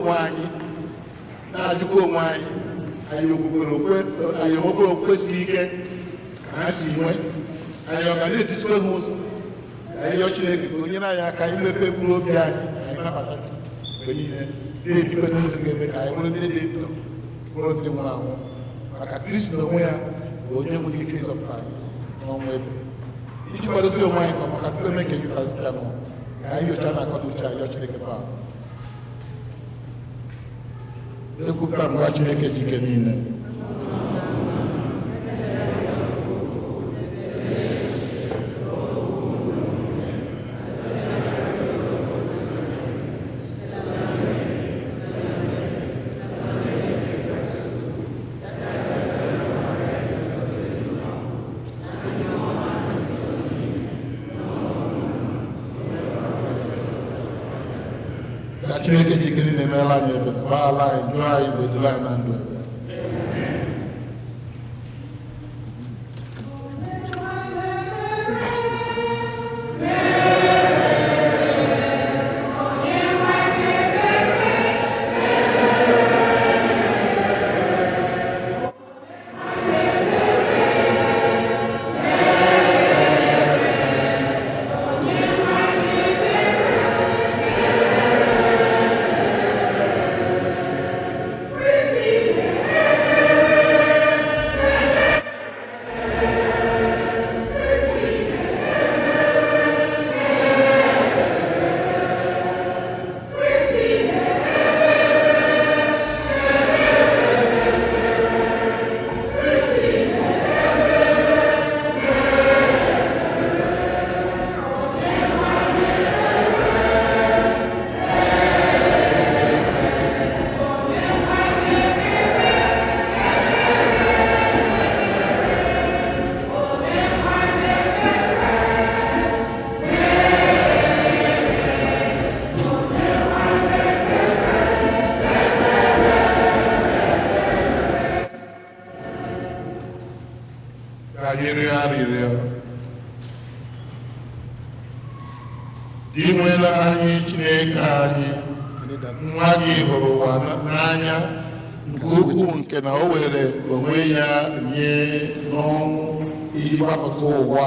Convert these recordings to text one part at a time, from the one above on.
Onwe anyị na-ajụkwa onwe anyị, anyị enwekwara okwukwe siri ike ka ha si nwee? Anyị ọ ga na-etisikwa ha ụzọ? Ka anyị rịọ Chineke ka o nyere anyị aka imepe mkpụrụ obi anyị, anyị nabata mgbe niile, na-ebikwa n'ụzọ ga-eme ka anyị bụrụ ndị dị ndụ, bụrụ ndị nwụrụ anwụ, maka Kristi na onwe ya bụ onye nwere ike ịzọpụta anyị n'ọnwụ ebe. Iji kwadozi onwe anyị ka maka mkpeme nke Yukarịstịa nọ, ka anyị nyochaa na akọ na uche anyị, rịọ Chineke mgbaghara. Ekwupụta mgbe Chineke ji ike niile. Ka Chineke ji ike niile emeela anyị ebere, gbaghara anyị njọ anyị, wee duru anyị na ndụ ebere. Di nwela anyị Chineke anyị, nwa gị hụrụ ụwa n'anya nke ukwuu nke na o were onwe ya nye n'ọnwụ iji gbapụta ụwa.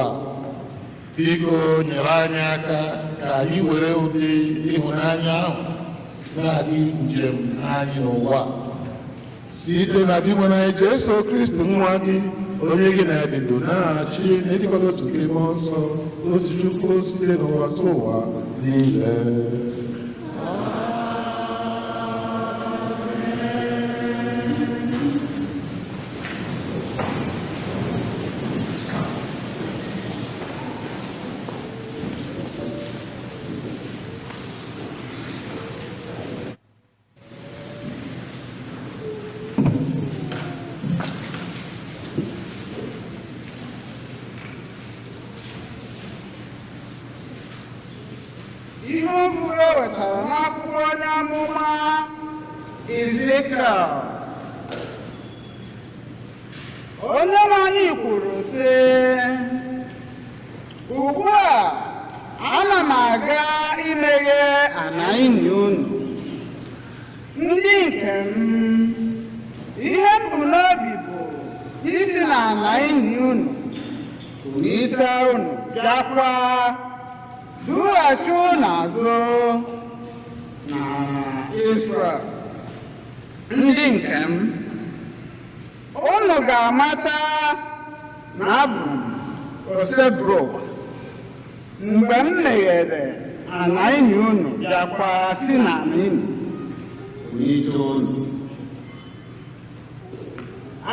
Biko nyere anyị aka ka anyị were ụdị ịhụnanya ahụ na-adị njem anyị n'ụwa, site na di nwere anyị Jesu Kristi nwa gị, onye gị na-adị ndụ na-achị n'ịdịkwa n'otu nke Mmụọ Nsọ, otu Chukwu, site n'ụwa tụ ụwa niile. Ihe ọgụgụ e wetara n'akwụkwọ onye amụma Ezekiel. Onye nwe anyị kwuru sị, ugbu a ana m aga imeghe ana ili unu, ndị nke m. Ihe m bụ n'obi bụ isi na ana ili unu kulite unu, bịakwa dughachi unu azụ n'ala Israel, ndị nke m. Unu ga-amata na abụ m Osebụrụwa mgbe m meghere ana ili unu, bịakwa si n'ala ili kulite unu.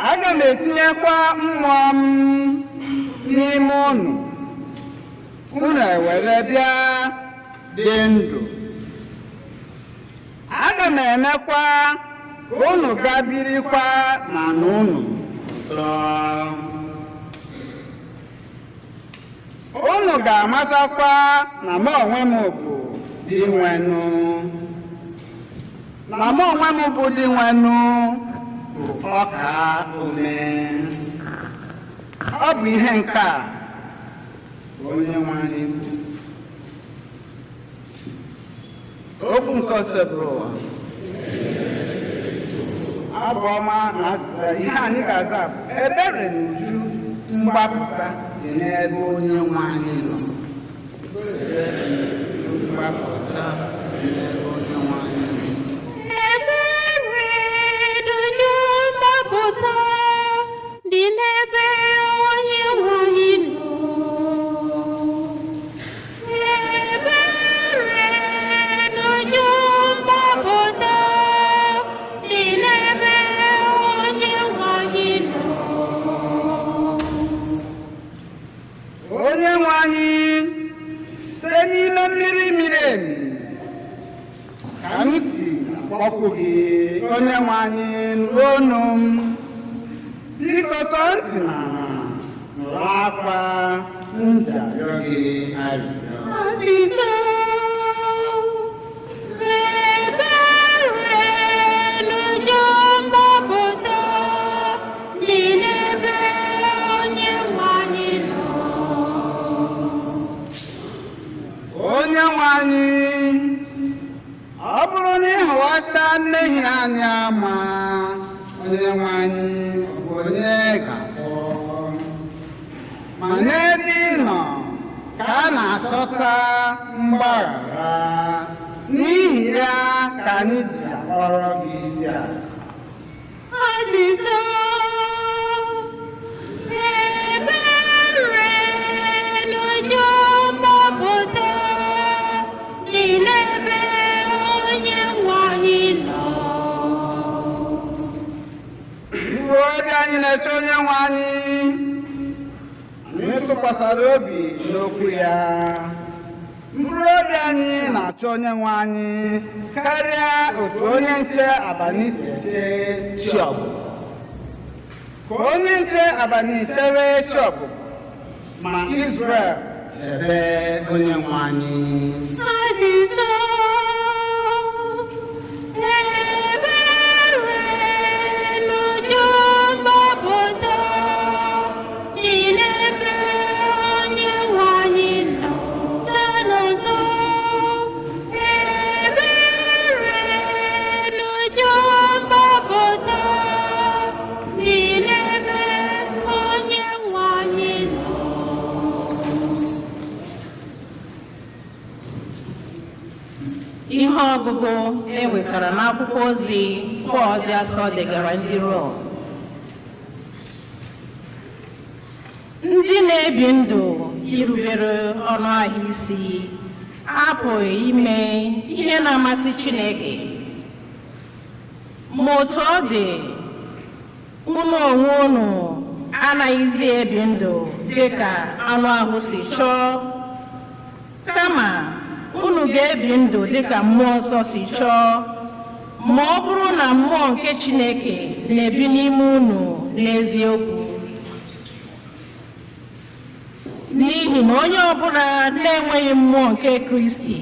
Aga m etinyekwa mmụọ m n'ime unu, unu ewere bịa dị ndụ. Aga m emekwa ka unu gaa birikwa n'ala unu ọzọ. Unu ga-amatakwa na mụ onwe m bụ Dinwenụ, na mụ onwe m bụ Dinwenụ bụ ọka ome. Ọ bụ ihe nke a onye nwe anyị kwuru. Okwu nke Osebụrụwa. Abụ ọma na azịza ihe anyị ga-aza bụ ebere na uju mgbapụta dị n'ebe onye nwe anyị nọ. Ebere na uju mgbapụta dị n'ebe onye nwe anyị nọ. Ebere na uju mgbapụta dị n'ebe onye nwe anyị nọ. Ebere na uju mgbapụta dị n'ebe onye nwe anyị nọ. Onye nwe anyị, site n'ime mmiri miri emi ka m si akpọku gị, onye nwe anyị, nụrụ ọnụ m. Biko tọọ ntị n'ala nụrụ akwa m ji arịọ gị arịrịọ. Azịza. Ebere na uju mgbapụta dị n'ebe onye nwe anyị nọ. Onye nwe anyị, ọ bụrụ na ị hụwacha mmehie anyị ama, onye nwe anyị, ọ bụ onye ga-afọ? Ma n'ebe ị nọ ka a na-achọta mgbaghara, n'ihi ya ka anyị ji akpọrọ gị isi ala. Azịza. Ebere na uju mgbapụta dị n'ebe onye nwe anyị nọ. Mkpụrụ obi anyị na-eche onye nwe anyị, anyị tụkwasara obi n'okwu ya. Mkpụrụ obi anyị na-achọ onye nwe anyị karịa otu onye nche abalị si eche chi ọbụbọ. Ka onye nche abalị chebe chi ọbụbọ, ma Izrel chebe onye nwe anyị. Azịza. Ebere na uju mgbapụta dị n'ebe onye nwe anyị nọ. N'ọzọ, ebere na uju mgbapụta dị n'ebe onye nwe anyị nọ. Ihe ọgụgụ e nwetara n'akwụkwọ ozi Pọl dị asọ degara ndị Rom. Ndị na-ebi ndụ irubere ọnụ ahịa isi apụghị ime ihe na-amasị Chineke. Ma otu ọ dị, unu onwe unu anaghịzi ebi ndụ dị ka anụ ahụ si chọọ, kama unu ga-ebi ndụ dịka mmụọ nsọ si chọọ, ma ọ bụrụ na mmụọ nke Chineke na-ebi n'ime unu n'eziokwu. N'ihi na onye ọbụla na-enweghị mmụọ nke Kristi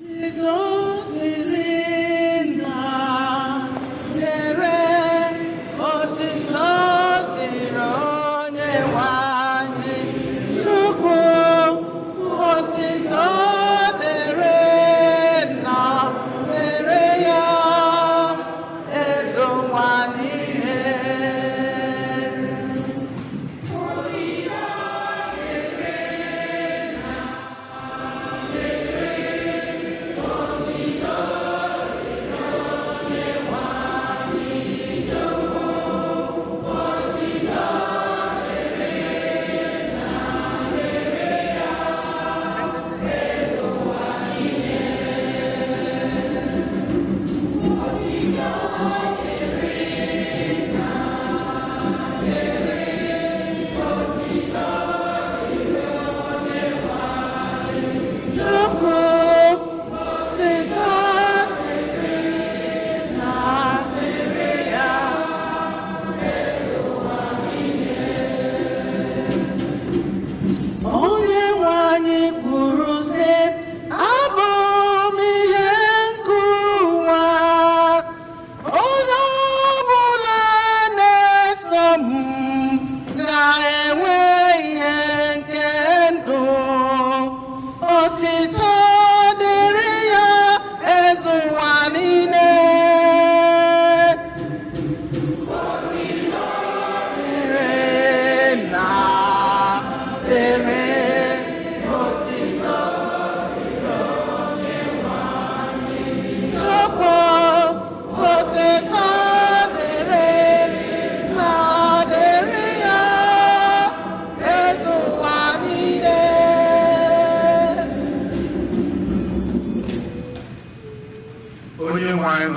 Otuto dịrị nna, dịrị otuto dịrị onye nwe anyị, Chukwu. Otuto dịrị nna, dịrị ya, eze ụwa niile.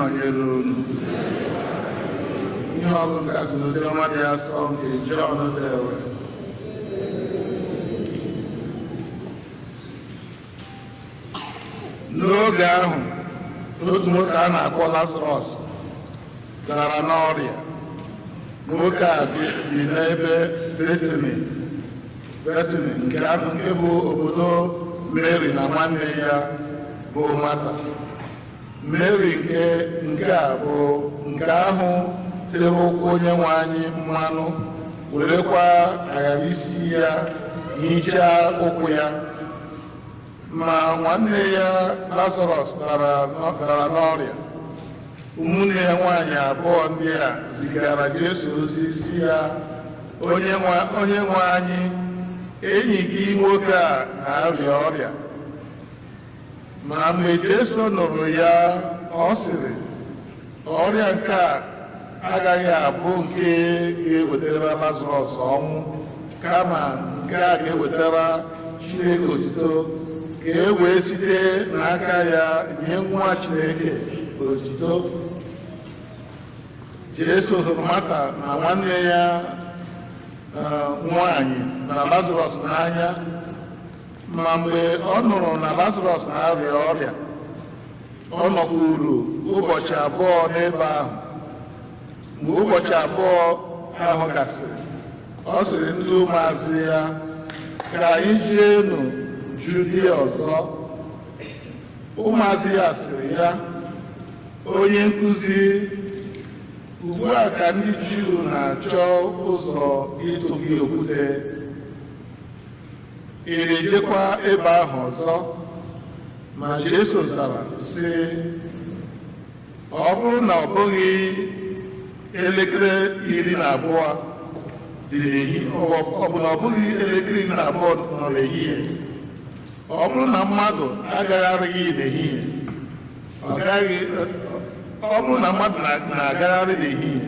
nọnyere unu. Ihe ọgụ nke si n'oziọma dị asọ nke Jọn dere. N'oge ahụ, otu nwoke a na-akpọ Lazarọs dara n'ọrịa. Nwoke a bi n'ebe Betani nke bụ obodo Mary na nwanne ya bụ Mata. Mary nke a bụ nke ahụ tere ụkwụ onye nwe anyị mmanụ, werekwa aghara isi ya hichaa ụkwụ ya. Ma nwanne ya Lazarọs dara n'ọrịa. Ụmụnne ya nwaanyị abụọ ndị a zigara Jesu ozi si ya, onye nwe anyị, enyi gị nwoke a na-arịa ọrịa. Ma mgbe Jesu nụrụ ya, ọ sịrị, ọrịa nke a agaghị abụ nke ga-ewetara Lazarọs ọnwụ, kama nke a ga-ewetara Chineke otuto, ka e wee site n'aka ya nye nwa Chineke otuto. Jesu hụrụ Mata na nwanne ya nwanyị na Lazarọs n'anya, ma mgbe ọ nụrụ na Lazarọs na-arịa ọrịa, ọ nọkwuru ụbọchị abụọ n'ebe ahụ. Mgbe ụbọchị abụọ ahụ gasịrị, ọ sịrị ndị ụmụazị ya, ka anyị jeenu Judia ọzọ. Ụmụazị ya sịrị ya, onye nkụzi, ugbu a ka ndị Juu na-achọ ụzọ ịtụ gị okwute, ị na-ejekwa ebe ahụ ọzọ? Ma Jesu zara sị, ọ bụrụ na ọ bụghị elekere 12 dị n'ehihie, ọ bụ na ọ bụghị elekere 12 nọ n'ehihie, ọ bụrụ na mmadụ agagharịghị n'ehihie, ọ bụrụ na mmadụ na-agagharị n'ehihie,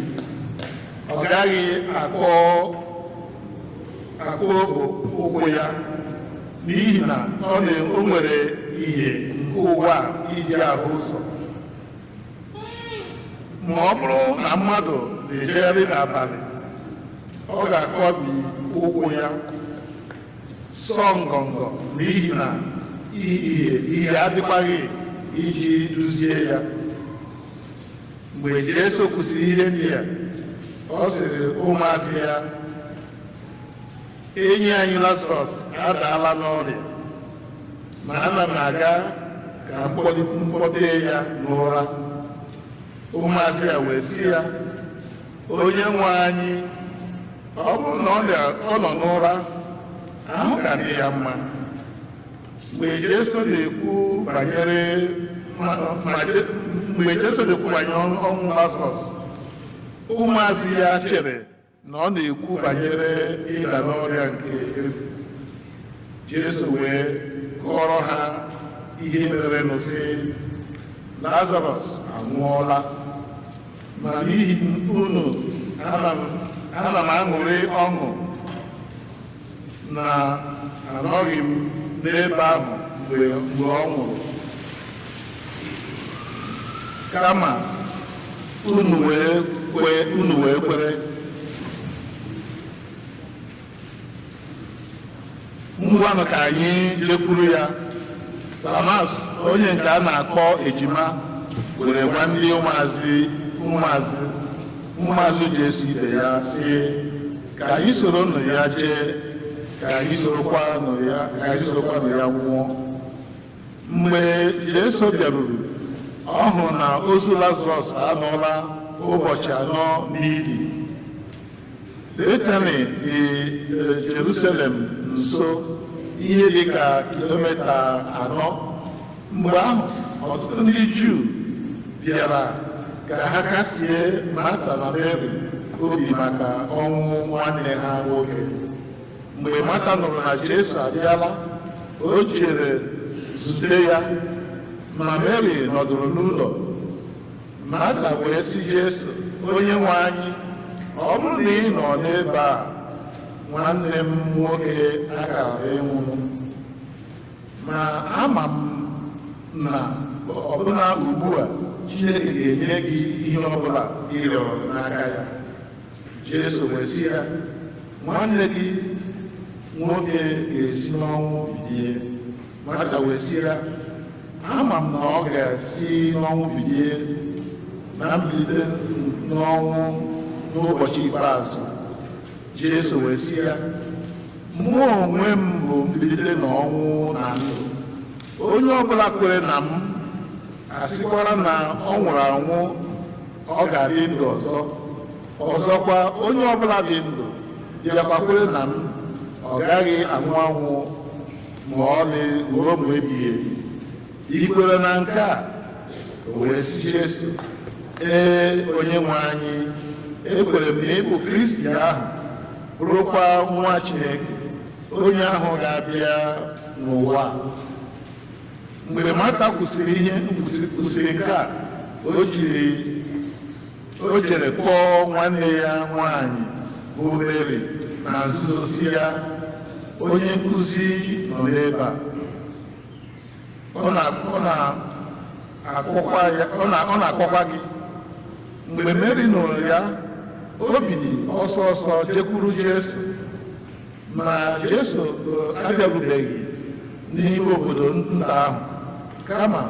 ọ gaghị akpọ ụkwụ ya, n'ihi na o nwere ihe nke ụwa iji ahụ ụzọ. Ma ọ bụrụ na mmadụ na-ejegharị n'abalị, ọ ga-akpọbi ụkwụ ya, sọ ngọngọ, n'ihi na ihe adịkwaghị iji duzie ya. Mgbe Jesu kwụsịrị ihe ndị a, ọ sịrị ụmụazị ya, enyi anyị Lazarọs adaala n'ọrịa, ma ana m aga ka mkpọte ya n'ụra. Ụmụazị ya wee sị ya, onye nwe anyị, ọ bụrụ na ọ nọ n'ụra, ahụ ka dị ya mma. Mgbe Jesu na-ekwu banyere ọnwụ Lazarọs, ụmụazị ya chere na ọ na-ekwu banyere ịda n'ọrịa nke efu. Jesu wee kọrọ ha ihe merenụ sị, Lazarọs anwụọla, ma n'ihi unu ana m aṅụrị ọṅụ na anọghị m n'ebe ahụ mgbe ọ nwụrụ, kama unu wee kwere. Ngwanụ ka anyị jekwuru ya. Tamas, onye nke a na-akpọ ejima, were gwa ndị ụmụazị Jesu ibe ya sị, ka anyị soro nụ ya jee, ka anyị sorokwa nụ ya nwụọ. Mgbe Jesu bịaruru, ọ hụrụ na ozu Lazarọs anọọla ụbọchị anọ n'ili. Betani dị Jerusalem nso, ihe dị ka kilomita 4. Mgbe ahụ, ọtụtụ ndị Juu bịara ka ha kasie Mata na Mary obi maka ọnwụ nwanne ha nwoke. Mgbe Mata nụrụ na Jesu abịala, o jere zute ya, ma Mary nọdụrụ n'ụlọ. Mata wee sị Jesu, onye nwe anyị, ọ bụrụ na ị nọ n'ebe a, nwanne m nwoke akara ịnwụ. Ma ama m na ọbụna ugbu a Chineke ga-enye gị ihe ọbụla ị rịọrọ n'aka ya. Jesu wee sị ya, nwanne gị nwoke ga-esi n'ọnwụ bilie. Mata wee sị ya, ama m na ọ ga-esi n'ọnwụ bilie na mbilite n'ọnwụ n'ụbọchị ikpeazụ. Jesu wee sị ya, mụ onwe m bụ mbilite n'ọnwụ na ndụ. Onye ọbụla kwere na m, asịkwara na ọ nwụrụ anwụ, ọ ga-adị ndụ ọzọ. Ọzọkwa, onye ọbụla dị ndụ bịakwa kwere na m, ọ gaghị anwụ anwụ ma ọlị ruo mgbe ebighị ebi. I kwere na nke a? O wee sị Jesu, ee, onye nwe anyị, ekwere m na ị bụ Kristi ahụ, bụrụkwa nwa Chineke, onye ahụ ga-abịa n'ụwa. Mgbe Mata kwusịrị nke a, o jere kpọọ nwanne ya nwanyị bụ Meri na nzuzo si ya, onye nkụzi nọ n'ebe a, ọ na-akpọkwa gị. Mgbe Meri nụrụ ya, o biliri ọsọ ọsọ jekwuru Jesu. Ma Jesu abịarubeghị n'ime obodo nta ahụ, kama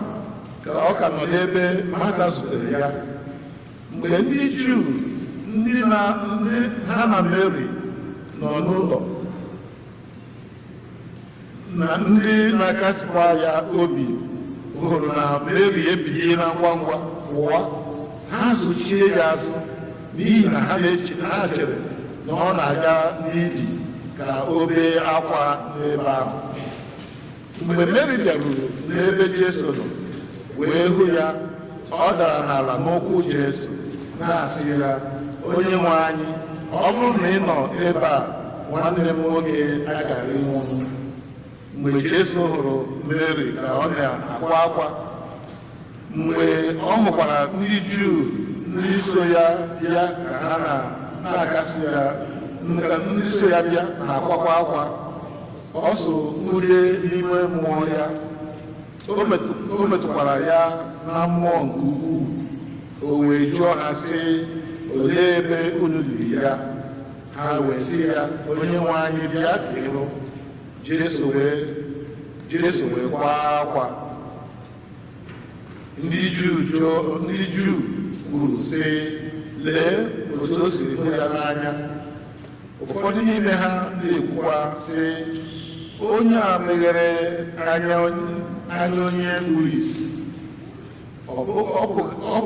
ka ọ ka nọ n'ebe Mata zutere ya. Mgbe ndị Juu ndị ha na Meri nọ n'ụlọ na ndị na-akasịkwa ya obi hụrụ na Meri ebiliela ngwa ngwa pụọ, ha sochie ya azụ, n'ihi na ha chere na ọ na-aga n'ili ka o bee akwa n'ebe ahụ. Mgbe Meri bịaruru n'ebe Jesu nọ wee hụ ya, ọ dara n'ala n'ụkwụ Jesu na-asị ya, onye nwe anyị, ọ bụrụ na ị nọ ebe a, nwanne m nwoke agaghị ịnwụ. Mgbe Jesu hụrụ Meri ka ọ na-akwa akwa, mgbe ọ hụkwara ndị Juu ndị so ya bịa ka ha na-akasị ya, ndị so ya bịa na-akwakwa akwa, ọ so ude n'ime mmụọ ya, o metụkwara ya na mmụọ nke ukwuu. O wee jụọ ha sị, olee ebe unu liri ya? Ha wee sị ya, onye nwe anyị, bịa ka ị hụ. Jesu wee kwaa akwa. Ndị Juu kwuru sị, lee otu o siri hụ ya n'anya. Ụfọdụ n'ime ha na-ekwukwa sị, onye a meghere anya onye kpuru ìsì, ọ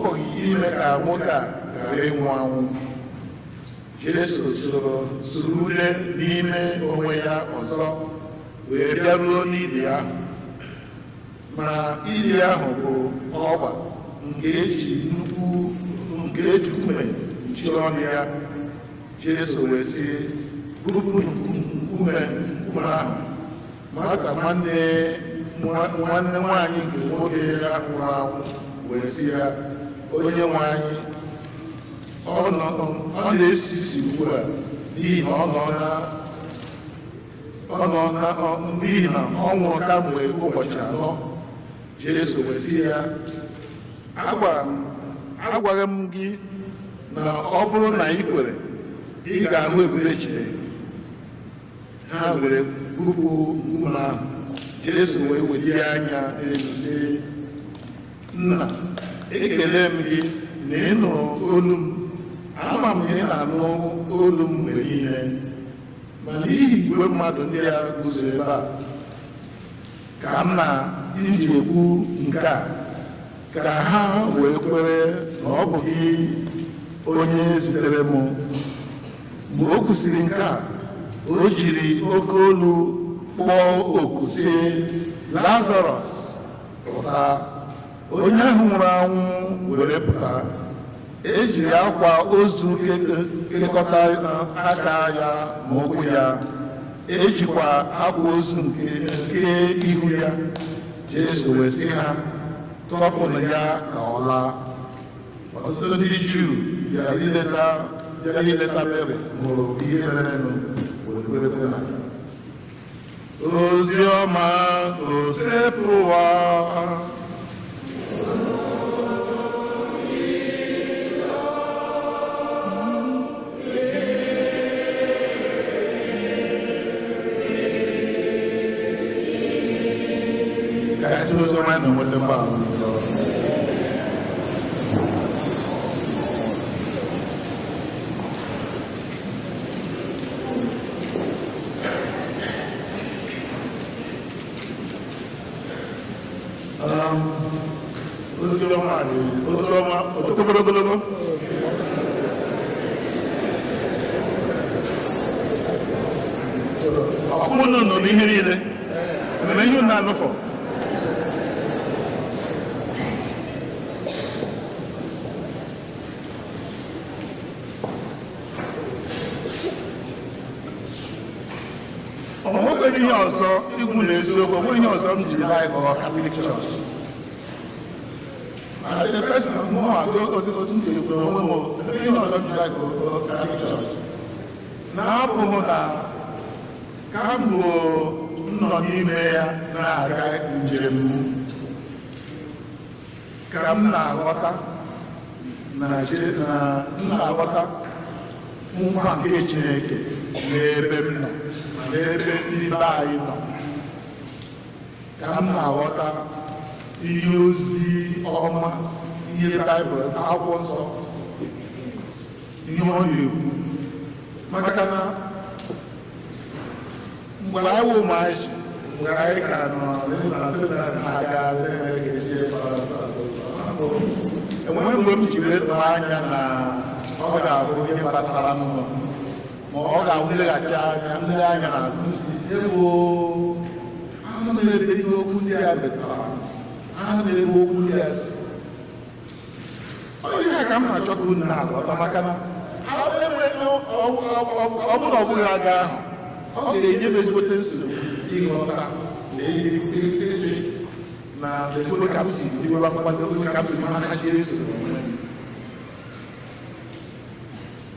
pụghị ime ka nwoke a ghara ịnwụ anwụ. Jesu soro ule n'ime onwe ya ọzọ wee bịaruo n'ili ahụ. Ma ili ahụ bụ ọgba nke eji nkume kpuchie ọnụ ya. Jesu wee sị, bupụ nkume ahụ. Mata nwanne nwaanyị nke nwoke ya nwụrụ anwụ wee sị ya, onye nwe anyị, ọ na-esi isi ugbu a, n'ihi na ọ nwụrụ kamgbe ụbọchị anọ. Jesu wee sị ya, agwaghị m gị na ọ bụrụ na ị kwere, ị ga-ahụ ebube Chineke. Ha were bupụ nkume ahụ. Jesu wee welie anya elu sị, Nna, ekele m gị na ị nụrụ olu m. Ama m na ị na-anụ olu m mgbe niile, ma n'ihi igwe mmadụ ndị a guzo ebe a ka m na-eji ekwu nke a, ka ha wee kwere na ọ bụ gị onye zitere m. Mgbe o kwusịrị nke a, o jiri oke olu kpọọ oku sị, Lazarọs, pụta. Onye ahụ nwụrụ anwụ were pụta. Ejiri akwa ozu kekọta aka ya ma ụkwụ ya, ejikwa akwa ozu nke ihu ya. Jesu wee sị ha, tọpụnụ ya ka ọ laa. Ọtụtụ ndị Juu bịara ileta Meri hụrụ ihe merenụ wee kwere na ya. Ozi ọma Osebụwa. Ka anyị si n'ozi ọma anyị na-enweta mgbaghara njọ. Ozi ọma dị ozi ọma otoboro ogologo. Ọ bụrụ na unu nọ n'ihe niile, ememe ihe unu anụfọ. Ọ nwekwara ihe ọzọ ikwu na eziokwu, ọ nweghị ihe ọzọ m ji like ọ Catholic Church. As a person, mụ otu m si ekwu onwe m, ihe ọzọ m ji like Catholic Church. Na-abụghị na kamgbe m nọ n'ime ya na-aga njem m, ka m na-aghọta na m na-aghọta nkwa nke Chineke n'ebe m nọ, n'ebe ndị be anyị nọ, ka m na-aghọta ihe ozi ọma, ihe Baịbụl, akwụkwọ nsọ, ihe ọ na-ekwu. Maka na mgbe anyị wụ ụmụazị, mgbe anyị ka nọ na seminarị na-aga enweghị mgbe m ji wee tụọ anya na ọ ga-abụ ihe gbasara m nọ, ma ọ ga-abụ nleghachi anya nle anya n'azụ si ebo ahụ m ebe ihe okwu ndị a metụtara m, ahụ m ebe okwu ndị a si. Ọ ihe a ka m na-achọ ka unu na-aghọta, maka na ọ bụrụ na ọ bụghị aga ahụ, ọ ga-enye m ezigbote nsogbu ịghọta na isi na lekwe ka m si dịwa nkwado, ka m si maka Jesu onwe m.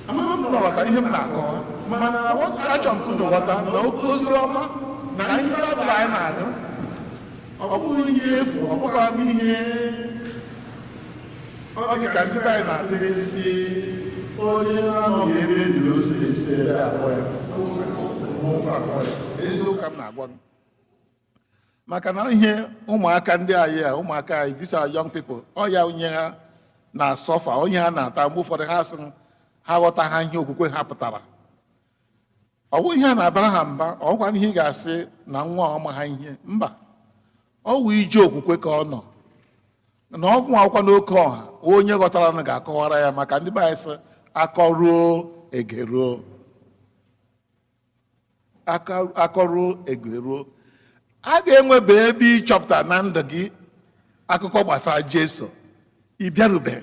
Amama m ghọta ihe m na-akọ, mana achọrọ m ka unu ghọta na ozi ọma na ihe Baịbụl anyị na-agụ ọ bụghị ihe efu, ọ bụkwa ihe ọ dị ka ndị be anyị na-atụrụ isi onye anọghị ebe e biri osi esi ebe akpọ ya. Eziokwu ka m na-agwa gị, maka na ihe ụmụaka ndị anyị a, ụmụaka anyị, these are young people, ọ ya onye ha na-asọfa, onye ha na-ata mgbe ụfọdụ ha sị ha ghọta ha ihe okwukwe ha pụtara. Ọ bụghị ihe a na-abara ha mba, ọ bụkwa ihe ị ga-asị na nwa ọma ha ihe mba, ọ wụ ije okwukwe ka ọ nọ na ọgwụ akwụkwọ n'oke ọha, onye ghọtara na ga-akọwara ya, maka ndị be anyị sị akọruo egeruo, akọruo egeruo. A ga-enwebe ebe ịchọpụta na ndụ gị akụkọ gbasara Jesu, ị bịarube,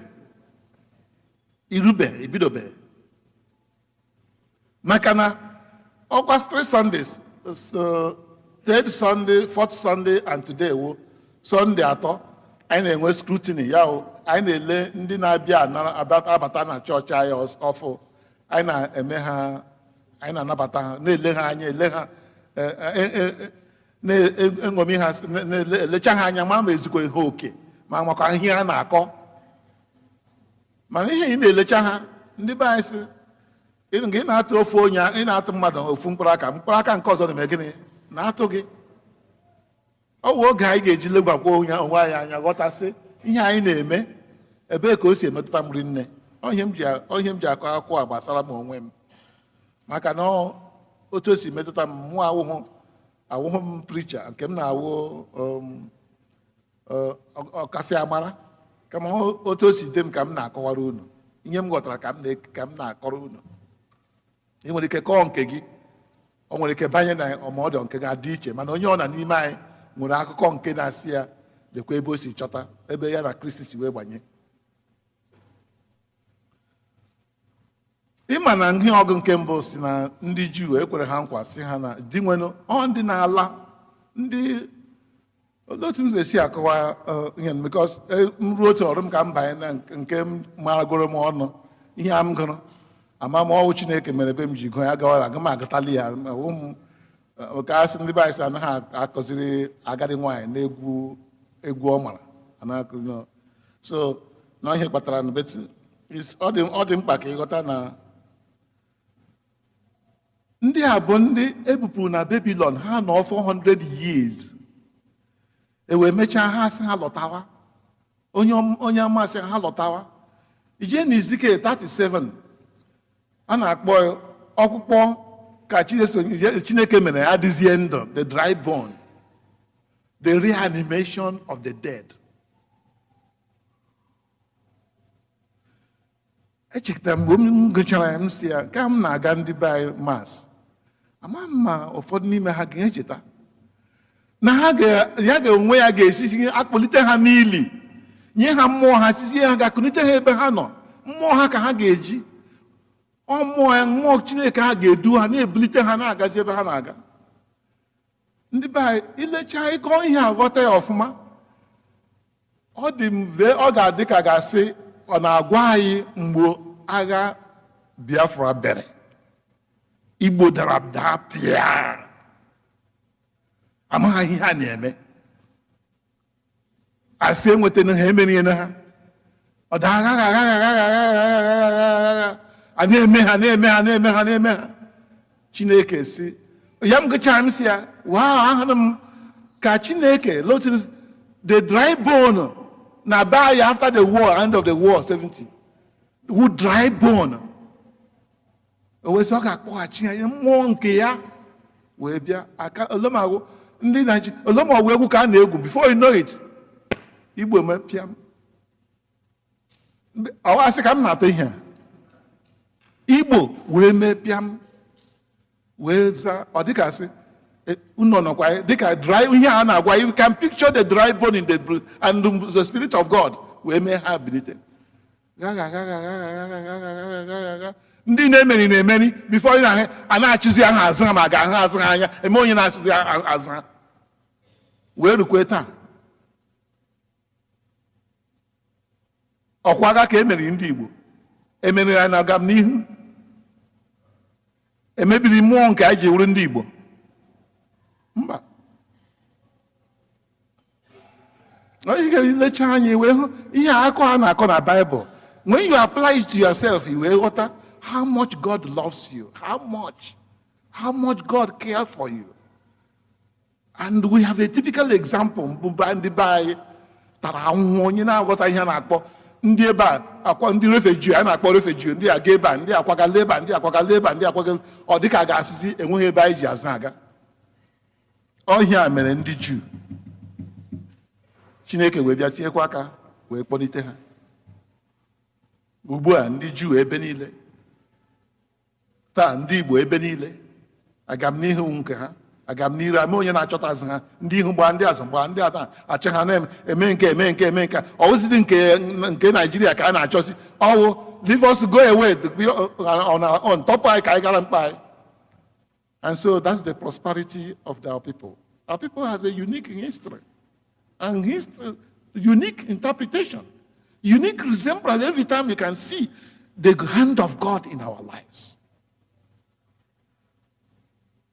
irube, ibidobe. Maka na ọkwa 3 Sundays, third Sunday, fourth Sunday and today wo Sunday atọ, anyị na-enwe scrutiny ya, anyị na-ele ndị na-abịa abata na chọọchị anyị ọfụ, anyị na-eme ha, anyị na-anabata ha, na-ele ha anya, ele ha, na-eṅomi ha, na-elecha ha anya, ma ezikwa ihe oke, ma makwa ihe ha na-akọ. Mana ihe ị na-elecha ha, ndị be anyị sị ị na-atụ ofu onye, ị na-atụ mmadụ ofu mkpụrụ aka, mkpụrụ aka nke ọzọ na-eme gịnị? Na-atụ gị. Ọ bụ oge anyị ga-eji legwakwa onwe anyị anya, ghọtasị ihe anyị na-eme, ebee ka o si emetụta m rinne. Ihe m ji akọ akwụkwọ a gbasara m onwe m, maka na otu o si metụta m, mụ awụhụ m pricha nke m na-awụ ọkasị amara, kama otu o si dị m ka m na-akọwara unu ihe m ghọtara, ka m na-akọrọ unu. Ị nwere ike kọọ nke gị, o nwere ike banye na ọmọdụ nke ga-adị iche, mana onye ọ na n'ime anyị nwere akụkọ nke na-asị ya lekwa ebe o si chọta ebe ya na Kristi si wee gbanye. Ịma na ihe ọgụ nke mbụ si na ndị Juu ekwere ha nkwa, si ha na di nwenu ọ ndị na-ala ndị otu m si akọwa ihe m, because m ruo otu ọrụ m ka m banye na nke m maragoro m ọnụ ihe a m gụrụ, ama m ọwụ Chineke mere ebe m ji gụọ ya, gawara aga m agatali ya. Ka asị ndị be anyị sị anaghị akụziri agadi nwaanyị n'egwu egwu ọ mara, anaghị akụziri. So na ihe kpatara na ọ dị mkpa ka ịghọta na ndị a bụ ndị ebupụrụ na Babylon, ha nọ 400 years. E wee mechaa ha sị ha lọtawa. Onye amasị ha lọtawa. Ije na Ezekiel 37, a na-akpọ ọkpụkpọ ka Chineke mere ya adịzie ndụ, the dry bone, the reanimation of the dead. Echetara mgbe m gụchara ya, m si ya nke m na-aga ndị be anyị mas, ama m ma ụfọdụ n'ime ha ga-echeta na ha ya ga-onwe ya ga-esisi akpọlite ha n'ili, nye ha mmụọ ha, sizie ha ga-akụnite ha ebe ha nọ. Mmụọ ha ka ha ga-eji, ọ mmụọ ya, mmụọ Chineke ha ga-edu ha, na-ebulite ha, na-agazi ebe ha na-aga. Ndị be anyị, ilechaa ịgọ ihe aghọta ya ọfụma, ọ dị mve, ọ ga-adị ka ga-asị ọ na-agwa anyị mgbe agha Biafra bere, Igbo dara daa pịa, amaghị ihe a na-eme, asị enwetana ha, emeriena ha, ọ daa agha agha agha agha agha agha agha, a na-eme ha, na-eme ha, na-eme ha, na-eme ha. Chineke si ya, m gụchara m si ya, wow, ahụrụ m ka Chineke lotu the dry bone na be anyị after the war, end of the war 70, who dry bone, o wee sị ọ ga-akpọghachi ya mmụọ nke ya wee bịa. Aka olomagwụ ndị Naijiria, olomọgwụ egwu ka a na-egwu, before you know it, Igbo mepịa m. Ọ asị ka m na-atụ ihe a, Igbo wee mepịa m, wee zaa, ọ dịka sị unu nọkwa dịka dry ihe a na-agwa, you can picture the dry bone in the and the spirit of God wee mee ha bilite. Ndị na-emeri na-emeri, before na a na-achịzi ha azụ ha, ma ga-ahụ azụ ha anya, eme onye na-achịzi azụ ha wee rukwe taa. Ọkwa agha ka emeri ndị Igbo, emeri ya na aga m n'ihu, emebiri mmụọ nke anyị ji wuru ndị Igbo. Mba, onye ga-elecha anyị wee hụ ihe akọ a na-akọ na Bible. When you apply it to yourself, you wee ghọta how much God loves you, how much God cares for you. And we have a typical example mbụ ndị be anyị tara ahụhụ, onye na-aghọta ihe a na-akpọ ndị ebe a akwa ndị refugee, a na-akpọ refugee, ndị aga ebe a, ndị akwagala ebe a, ndị akwagala ebe a, ndị akwagala, ọ dịka a ga-asịsị enweghị ebe anyị ji azụ aga. Ọhịa mere ndị Juu, Chineke wee bịa tinyekwa aka wee kpọlite ha. Ugbu a ndị Juu ebe niile, taa ndị Igbo ebe niile, aga m n'ihu nke ha, aga m n'iru ame onye na-achọta azụ ha, ndị ihu gbaa, ndị azụ gbaa, ndị ada achị ha na-eme nke eme nke eme nke ọwụzidị nke Naijiria ka a na-achọzi, ọwụ leave us to go away on top anyị ka anyị gara mkpa anyị. And so that's the prosperity of our people. Our people has a unique history and history, unique interpretation, unique resemblance. Every time you can see the hand of God in our lives.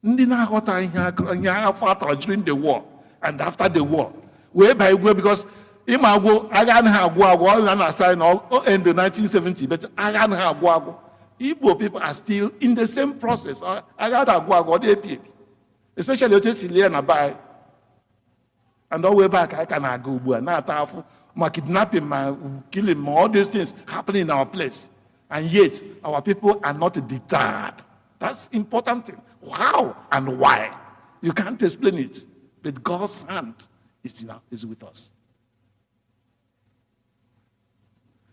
Ndị na-aghọta ihe afọ atara during the war and after the war wee baa igwe, because ịma agwụ agha anaghị agwụ agwụ, ọ na-asa anyị na end 1970, but agha anaghị agwụ agwụ. Igbo people are still in the same process. Agha na-agwụ agwụ, ọ dị ebi ebi, especially otu esi lie na be anyị. And ọ wee ebe a ka anyị ka na-aga ugbu a, na-ata afụ ma kidnapping ma killing ma all these things happening in our place, and yet our people are not deterred. That's important thing. How and why? You can't explain it, but God's hand is with us.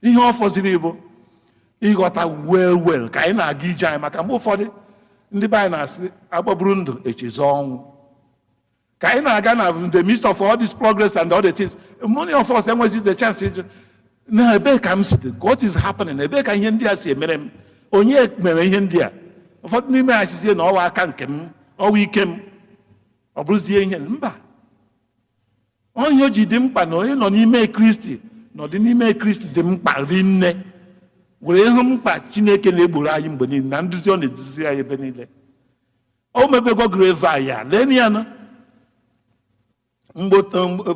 Ihe ọ fọziri bụ ịghọta well well ka anyị na-aga ije anyị, maka mgbe ụfọdụ ndị be anyị na-asị agbagburu ndụ echezọ ọnwụ. Ka anyị na-aga na the midst of all this progress and all the things, many of us enweghị the chance ịjụ na ebee ka m si dị, what is happening, ebee ka ihe ndị a si emere m, onye mere ihe ndị a. Ụfọdụ n'ime ha sizie na ọwa aka nke m, ọwa ike m, ọ bụrụzie ihe mba. Onye o ji dị mkpa na onye nọ n'ime Kristi, nọdị n'ime Kristi dị mkpa rinne, were ịhụ mkpa Chineke na-egboro anyị mgbe niile na nduzi ọ na-eduzi anyị ebe niile. O mebego grave anyị a, lee ya nụ. Mgbe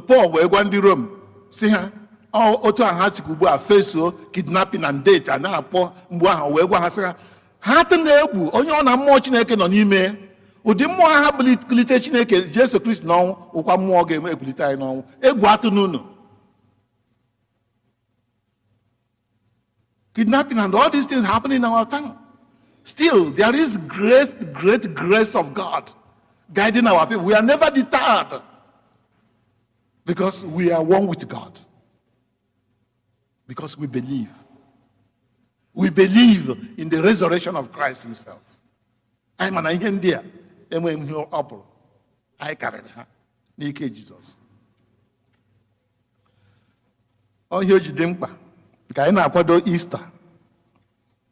Pọl wee gwa ndị Rom si ha otu ahụ ha sikwa ugbu a fesuo kidnapping and date a na-akpọ mgbe ahụ, wee gwa ha sị ha ha atụ na egwu onye ọ na mmụọ Chineke nọ n'ime, Ụdị mmụọ ha bulite Chineke Jesu Kristi n'ọnwụ ụkwa mmụọ ga-eme ebulite anyị n'ọnwụ. Egwu atụ n'unu. Kidnapping and all these things happening in our town. Still, there is grace, great grace of God guiding our people. We are never deterred because we are one with God. Because we believe. We believe in the resurrection of Christ himself. Anyị ma na ihe ndị a enweghị ihe ọ pụrụ. Anyị karịrị ha n'ike Jizọs. Ọ ihe o ji dị mkpa ka anyị na-akwado Ista.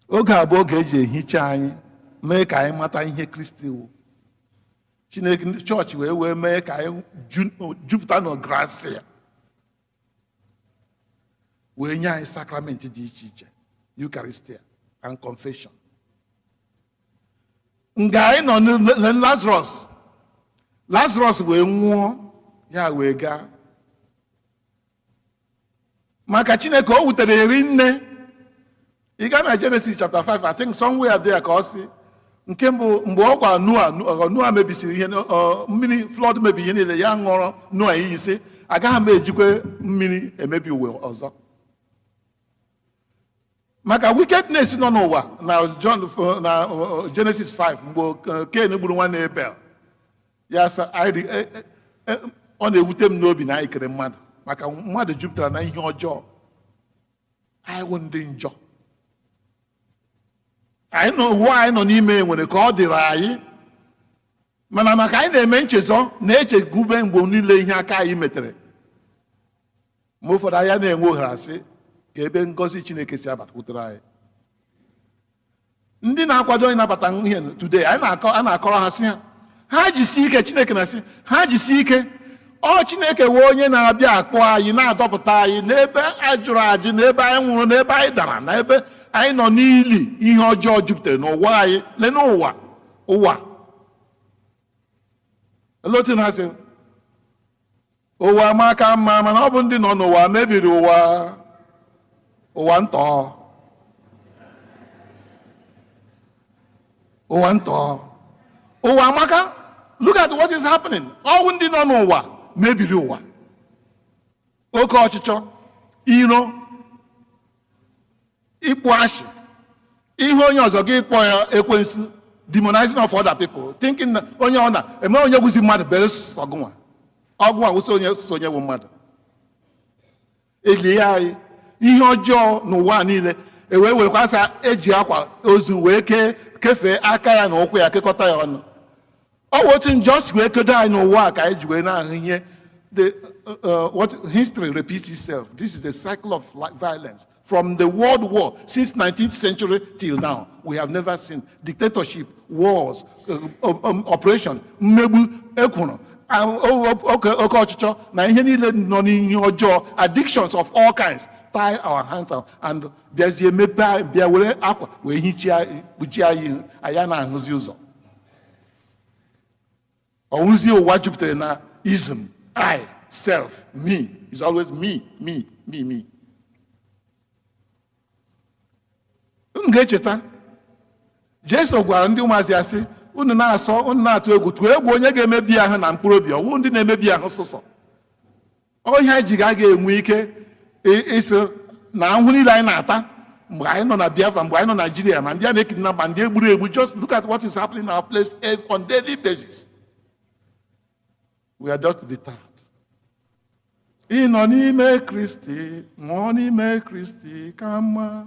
Oge a bụ oge eji ehicha anyị mee ka anyị mata ihe Kristi wụ. Chineke chọọchị wee mee ka anyị jupụta na grasia wee nye anyị sakramenti dị iche iche, Eucharistia and confession. Nga anyị nọ na Lazarus wee nwụọ, ya wee gaa. Maka Chineke o wutere eri nne. Ị gaa na Genesis chapter 5, I think somewhere there ka ọ sị, nke mbụ mgbe ọ gwara Noa mebisiri ihe, mmiri flood mebi ihe niile, ya ṅụọrọ Noa iyi sị, agaghị m ejikwe mmiri emebi ụwa ọzọ. Maka wickedness nọ n'ụwa na John na Genesis 5 mgbe Cain gburu nwanne Abel, ya sị, ọ na-ewute m n'obi na anyị kere mmadụ maka mmadụ jupụtara na ihe ọjọọ. Anyị wụ ndị njọ. Anyị nọ ụwa anyị nọ n'ime nwere ka ọ dịrị anyị, mana maka anyị na-eme nchezọ na-echegube mgbe niile ihe aka anyị metere. Mgbe ụfọdụ anyị na-enwe ohere asị ka ebe ngọzi Chineke si abatakwutere anyị. Ndị na-akwado ịnabata ihe today, anyị na-akọrọ ha sị ha, ha jisie ike. Chineke na-asị ha jisie ike. Ọ Chineke wee onye na-abịa akpọ anyị, na-adọpụta anyị n'ebe a jụrụ ajụ, n'ebe anyị nwụrụ, n'ebe anyị dara, n'ebe anyị nọ n'ili ihe ọjọọ jupụtara n'ụwa anyị. Lee n'ụwa ụwa. Olee otu na-asị ụwa maka mma, mana ọ bụ ndị nọ n'ụwa mebiri ụwa, ụwa ntọ, ụwa ntọ, ụwa amaka. Look at what is happening. Ọ bụ ndị nọ n'ụwa mebiri ụwa. Oke ọchịchọ, iro, ịkpụ ashị, ihe onye ọzọ gị kpọọ ya ekwensu, demonizing of other people, thinking na onye ọ na-eme onye gwuzi mmadụ bere sọgụnwa ọgwụ awụsa onye sonye bụ mmadụ. Elie anyị ihe ọjọọ n'ụwa niile, e wee werekwa asa eji akwa ozu wee kefee aka ya na ụkwụ ya, kekọta ya ọnụ. Ọ bụ otu njọ si wee kedo anyị n'ụwa ka anyị ji wee na-ahụ ihe. What history repeats itself. This is the cycle of violence. From the World War since 19th century till now, we have never seen dictatorship, wars, operation, mmegbu, ekworo, oke ọchịchọ na ihe niile nọ n'ihe ọjọọ, addictions of all kinds, tie our hands out and bịazie mepee, bịa were akwa wee hichaa, kpuchie anyị ihu, anyị na-ahụzi ụzọ. Ọwụzie ụwa jupụtara na ism, I, self, me. It's always me, me, me, me. M ga-echeta Jesu gwara ndị ụmụazị ya sị, unu na-asọ, unu na-atụ egwu, tụọ egwu onye ga-emebi ahụ na mkpụrụ obi, ọwụ ndị na-emebi ahụ sụsọ. Ọhịa ji ga ga-enwe ike ịsị na ahụhụ niile anyị na-ata mgbe anyị nọ na Biafra, mgbe anyị nọ na Nigeria, ma ndị a na-ekidnap, ma ndị egburu egbu. Just look at what is happening in our place on daily basis. We are just deterred. Ị nọ n'ime Kristi, nwụọ n'ime Kristi ka mma,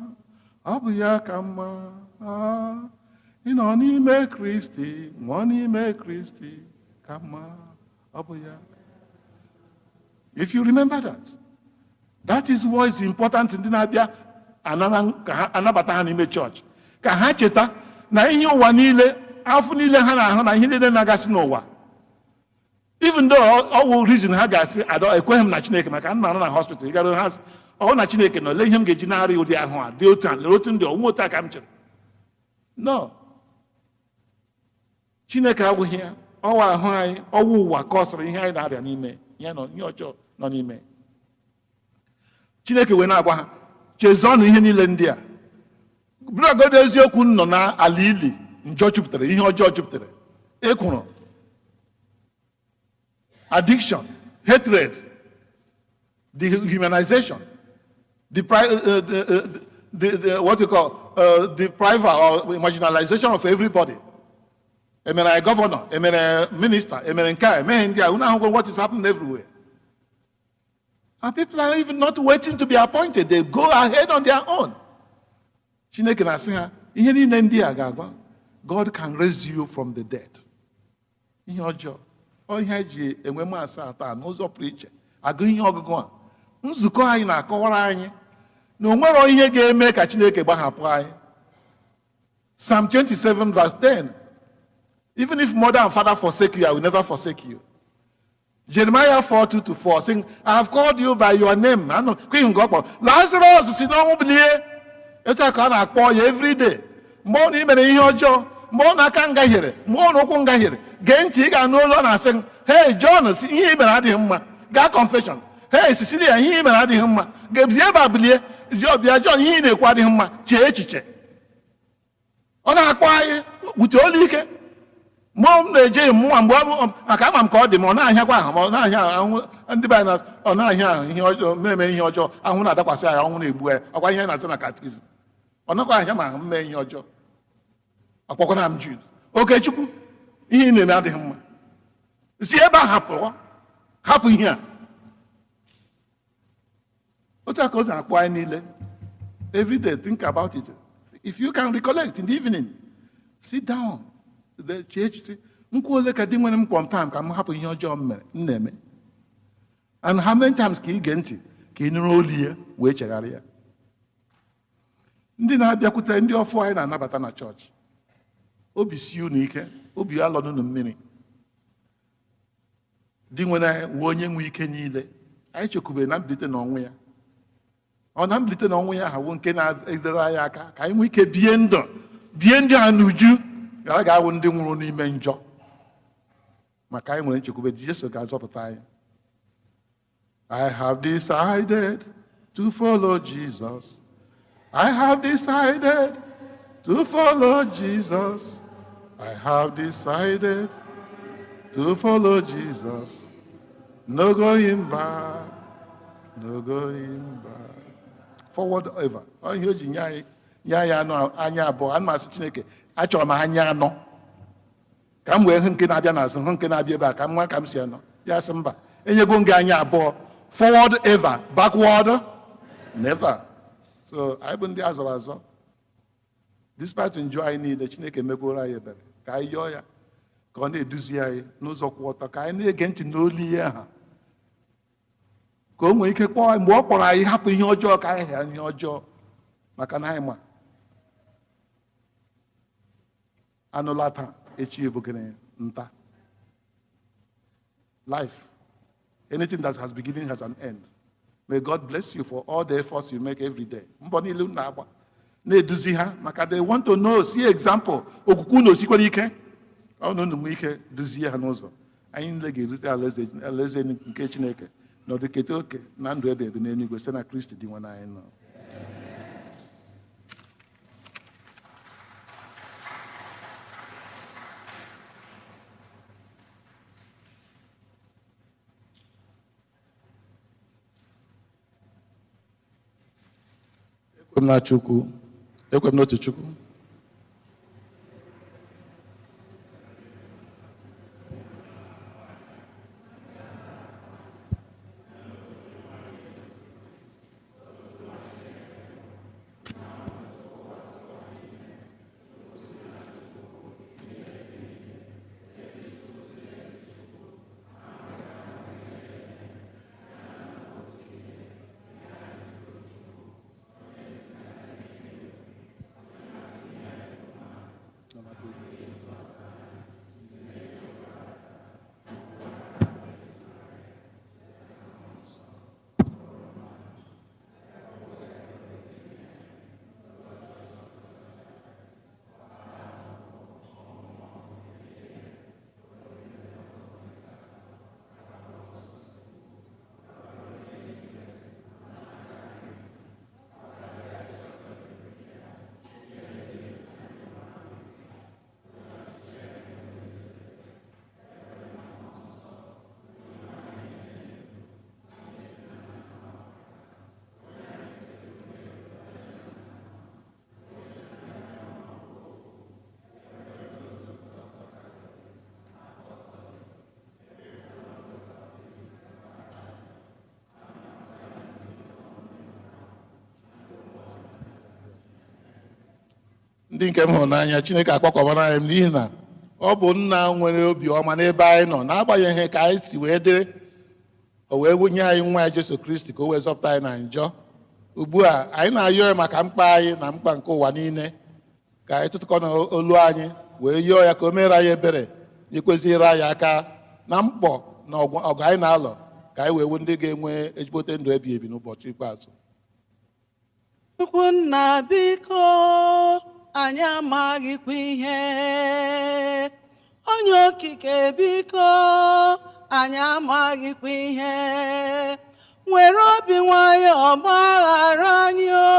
ọ bụ ya ka mma. Ị nọ n'ime Kristi, nwụọ n'ime Kristi ka mma, ọ bụ ya. If you remember that, that is what is important. Ndị na-abịa ka ha anabata ha n'ime chọọchị, ka ha cheta na ihe ụwa niile, afọ niile ha na-ahụ na ihe niile na-agasị n'ụwa. Even though ọ wụ reason ha ga-asị adọ ekweghị m na Chineke, maka nna nọ na hospital, ị gara ha sị, ọ na Chineke nọ, lee ihe m ga-eji na-arịa ụdị ahụ a dị otu a, lee otu ndị ọnwụ otu a ka m chere. No, Chineke agwụghị ya. Ọwa ahụ anyị, ọwụ ụwa ka ọ sịrị ihe anyị na-arịa n'ime ya nọ, ihe ọjọọ nọ n'ime. Chineke wee na-agwa ha, chezọọnụ ihe niile ndị a. Bụrụgodo eziokwu nọ n'ala ili, njọ jupụtara, ihe ọjọọ jupụtara. Ekworo, addiction, hatred, dehumanization, the what you call deprival or marginalization of everybody. Emere governor, emere minister, emere nke a, emeghe ndị a, unu ahụgo what is happening everywhere. And people are even not waiting to be appointed. They go ahead on their own. Chineke na-asị ha, ihe niile ndị a ga-agwa, God can raise you from the dead. Ihe ọjọọ, ọ ihe anyị ji enwe maasị atọ a n'ụzọ pụrụ iche, agụ ihe ọgụgụ a. Nzukọ anyị na-akọwara anyị na o nwero ihe ga-eme ka Chineke gbahapụ anyị. Psalm 27 verse 10. Even if mother and father forsake you, I will never forsake you. Jeremiah 4, 2-4, saying, I have called you by your name. I know. Lazarus si n'ọnwụ bilie. Etu a ka a na-akpọ ya every day. Mgbe ọ na i mere ihe ọjọọ, mgbe ọ na-aka ngahiere, mgbe ọ na ụkwụ ngahiere, gee ntị, ị ga-anụ olu ọ na-asị, hey John, si ihe i mere adịghị mma. Gaa confession. Hey Cecilia, ihe i mere adịghị mma. Bịa ebe a bilie. Bịa John, ihe ị na-ekwu adịghị mma. Chee echiche. Ọ na-akpọ anyị wute olu ike. Mgbe m na-eje mmụọ, mgbe maka ama m ka ọ dị m, ọ na-ahịakwa ahụ, ma ọ na-ahịa ahụ, ndị be anyị na ọ na-ahịa ahụ ihe ọjọọ, mmemme ihe ọjọọ, ahụ na-adakwasị anyị, ọnwụ na-egbu anyị, ọkwa ihe na-asị na katikizim. Ọ nakwa ahịa ma ahụ mmee ihe ọjọọ. Ọkpọkwana m Jude. Okechukwu, ihe ị na-eme adịghị mma. Si ebe a hapụ, hapụ ihe a. Otu a ka o si akpọ anyị niile. Every day, think about it. If you can recollect in the evening, sit down. Chee echiche, nkwụ ole ka di nwere m kpọm time ka m hapụ ihe ọjọọ m mere, m na-eme. And how many times ka ị gee ntị ka ị nụrụ olu ya wee chegharịa? Ndị na-abịakwute ndị ọfụ anyị na-anabata na chọọchị, obi sie unu ike, obi alọ n'unu mmiri. Di nwere anyị wee onye nwe ike niile. Anyị chekwubere na mbilite n'ọnwụ ya. Ọ na mbilite n'ọnwụ ya ha wụ nke na-edere anyị aka ka anyị nwee ike bie ndụ, bie ndụ a n'uju, ghara ga-awụ ndị nwụrụ n'ime njọ. Maka anyị nwere nchekwube, Jesu ga-azọpụta anyị. I have decided to follow Jesus. I have decided to follow Jesus. I have decided to follow Jesus. No going back, no going back. Forward ever. Ọ ihe o ji nye anyị anụ anya abụọ, ana m asị Chineke, achọrọ m anya anọ. Ka m wee hụ nke na-abịa n'azụ, hụ nke na-abịa ebe a, ka m nwa ka m si anọ. Ya sị mba, enyego m gị anya abụọ. Forward ever, backward never. So anyị bụ ndị a zọrọ azọ. Despite njọ anyị niile, Chineke megoro anyị ebere. Ka anyị yọọ ya, ka ọ na-eduzi anyị n'ụzọ kwụ ọtọ, ka anyị na-ege ntị n'olu ya ha. Ka o nwee ike kpọọ anyị, mgbe ọ kpọrọ anyị hapụ ihe ọjọọ ka anyị ghara ihe ọjọọ, maka na anyị ma. Anụla taa, echi bụ gịnị? Nta. Life. Anything that has beginning has an end. May God bless you for all the efforts you make every day. Mbọ niile unu na-agba na-eduzi ha, maka they want to know, see example, okwukwe unu osikwara ike. Ọ na unu nwee ike duzie ha n'ụzọ. Anyị niile ga-erute alaeze nke Chineke n'ọdụ keta oke na ndụ ebe ebe n'eluigwe site na Kristi dị nwe anyị nọ. Ekwe m na Chukwu, ekwe m n'otu Chukwu. Ndị nke m hụrụ n'anya, Chineke akpakọbara anyị n'ihi na ọ bụ nna nwere obi ọma n'ebe anyị nọ, n'agbanyeghị ka anyị si wee dịrị, o wee wunye anyị nwa ya Jesu Kristi ka o wee zọpụta anyị na njọ. Ugbu a anyị na-ayọ ya maka mkpa anyị na mkpa nke ụwa niile, ka anyị tụtụkọ n'olu anyị wee yọọ ya ka o mere anyị ebere, ikweziere anyị aka na mkpọ na ọgụ anyị na-alọ, ka anyị wee wụ ndị ga-enwe ezigbote ndụ ebi ebi n'ụbọchị ikpeazụ. Chukwunna biko, anyị amaghịkwa ihe. Onye okike biko, anyị amaghịkwa ihe. Nwere obi nwayọọ gbaghara anyị o,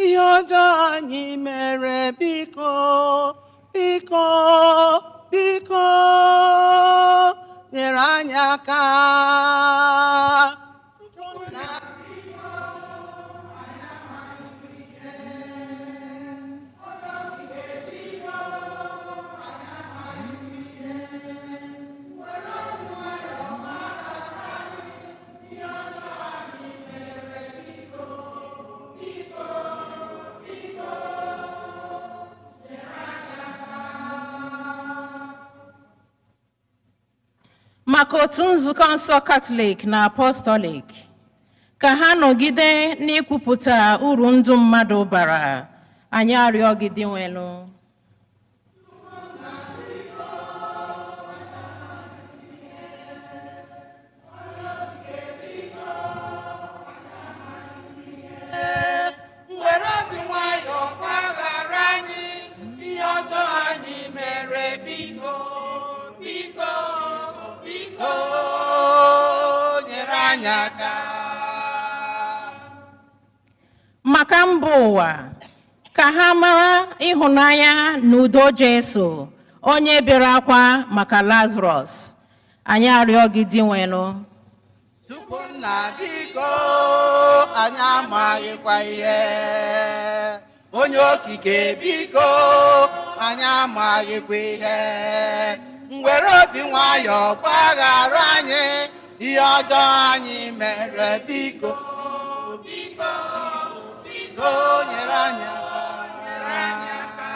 ihe ọjọọ anyị mere, biko, biko, biko, nyere anyị aka. Maka otu nzukọ nsọ Katọlik na Apọstọlik, ka ha nọgide n'ikwupụta uru ndụ mmadụ bara, anyị arịọ gị Dinwenu. Nwere obi nwayọọ gbaghara anyị ihe ọjọọ anyị mere, biko, biko, biko, nyere anyị aka. Maka mba ụwa, ka ha mara ịhụnanya na udo Jesu, onye bere akwa maka Lazarọs, anyị arịọ gị Dinwenu. Chukwunna biko, anyị amaghịkwa ihe. Onye okike biko, anyị amaghịkwa ihe. Nwere obi nwayọọ gbaghara anyị ihe ọjọọ anyị mere, biko, biko, biko, nyere anyị aka, nyere anyị aka.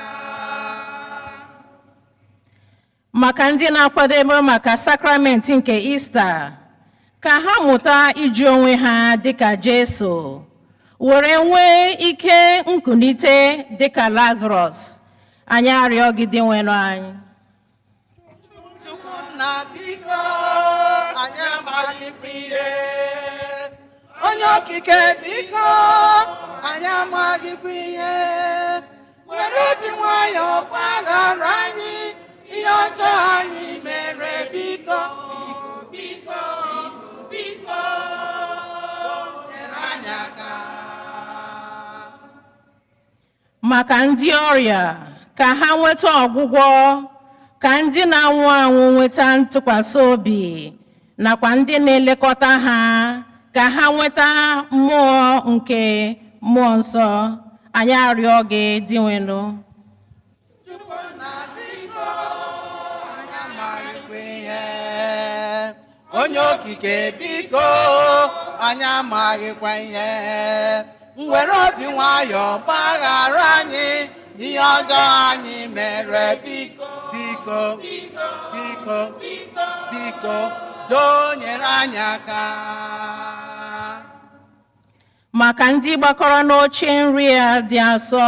Maka ndị na-akwadebe maka sakramenti nke Ista, ka ha mụta iji onwe ha dịka Jesu, were nwee ike nkunite dịka Lazarọs, anyị arịọ gị Dinwenu anyị. Chukwunna biko, anyị amaghịkwa ihe. Onye okike biko, anyị amaghịkwa ihe. Were obi nwayọọ gbaghara anyị ihe ọjọọ anyị mere, biko, biko, biko, nyere anyị aka. Maka ndị ọrịa, ka ha nweta ọgwụgwọ, ka ndị na-anwụ anwụ nweta ntụkwasị obi, nakwa ndị na-elekọta ha ka ha nweta mmụọ nke mmụọ nsọ, anyị arịọ gị Dinwenu. Chukwunna biko, anyị amaghịkwa ihe. Onye okike biko, anyị amaghịkwa ihe. Nwere obi nwayọọ gbaghara anyị ihe ọjọọ anyị mere, biko, biko, biko, biko, donyere anyị aka. Maka ndị gbakọrọ n'oche nri a dị asọ,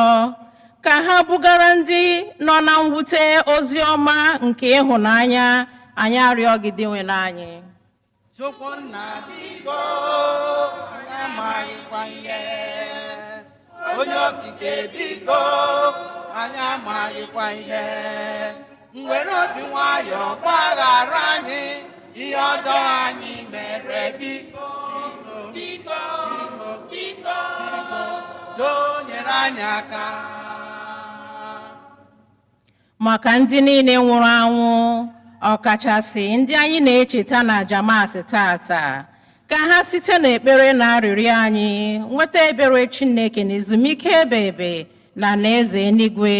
ka ha bugara ndị nọ na mwute ozi ọma nke ịhụnanya, anyị arịọ gị Dinwenu anyị. Chukwunna biko, anyị amaghịkwa ihe. Onye okike biko, anyị amaghịkwa ihe. Nwere obi nwayọọ gbaghara anyị ihe ọjọọ anyị mere, biko, biko, biko, donyere anyị aka. Maka ndị niile nwụrụ anwụ, ọkachasị ndị anyị na-echeta na Jamasị tata, ka ha site n'ekpere na arịrịọ anyị nweta ebere Chineke na ezumike ebe ebe na alaeze eluigwe,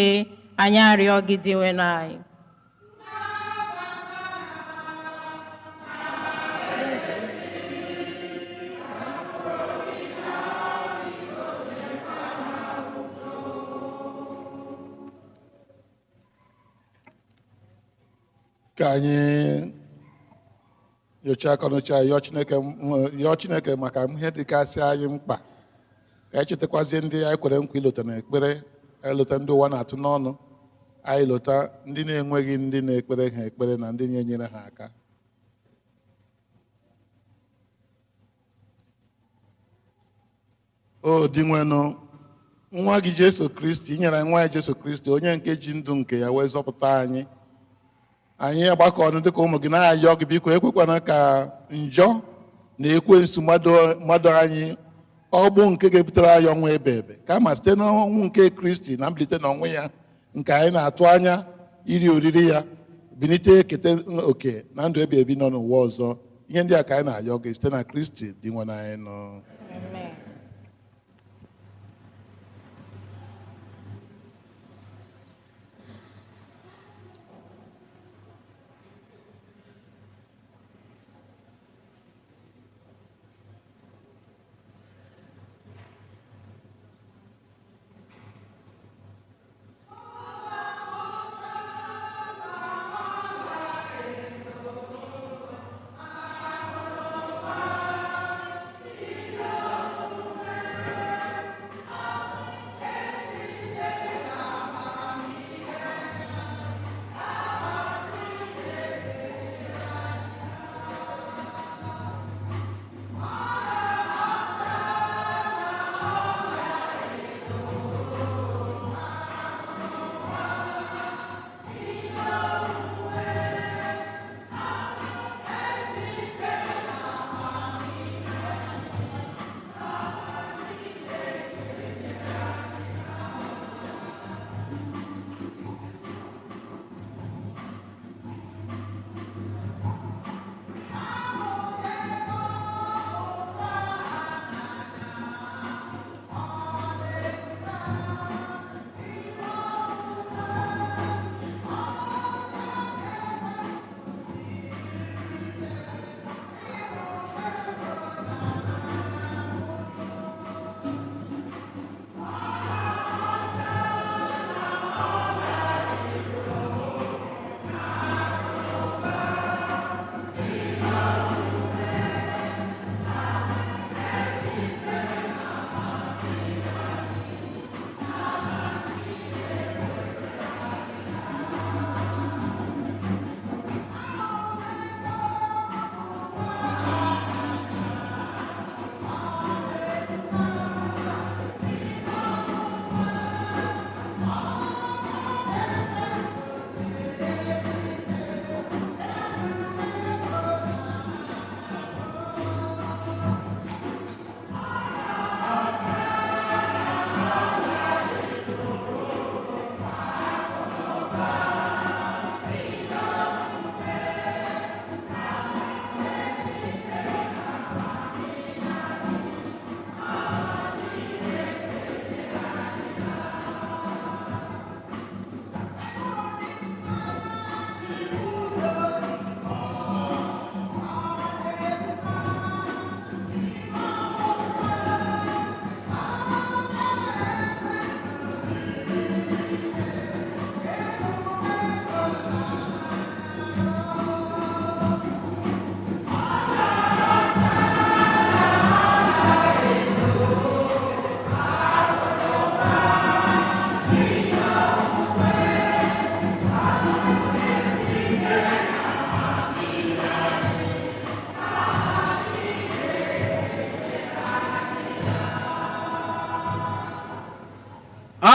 anyị arịọ gị Dinwenu anyị. Ka anyị nyochaa akọnuche anyị, yọọ Chineke, yọọ Chineke maka ihe dịgasị anyị mkpa, ka anyị chetakwazie ndị anyị kwere nkwa ilota na ekpere anyị, lota ndị ụwa na-atụ n'ọnụ anyị, lota ndị na-enweghị ndị na-ekpere ha ekpere na ndị na-enyere ha aka. O Dinwenụ, nwa gị Jesu Kristi nyere nwa ya Jesu Kristi, onye nke ji ndụ nke ya wee zọpụta anyị. Anyị agbakọ ọnụ dịka ụmụ gị na-ayọ gị, biko ekwekwana ka njọ na ekwensu mmadụ anyị ọgbụ nke ga-ebutere anyị ọnwụ ebe ebe, kama site n'ọnwụ nke Kristi na mbilite n'ọnwụ ya nke anyị na-atụ anya iri oriri ya, bilite keta oke na ndụ ebi ebi nọ n'ụwa ọzọ. Ihe ndị a ka anyị na-ayọ gị site na Kristi Dinwenụ anyị nọ. Amen.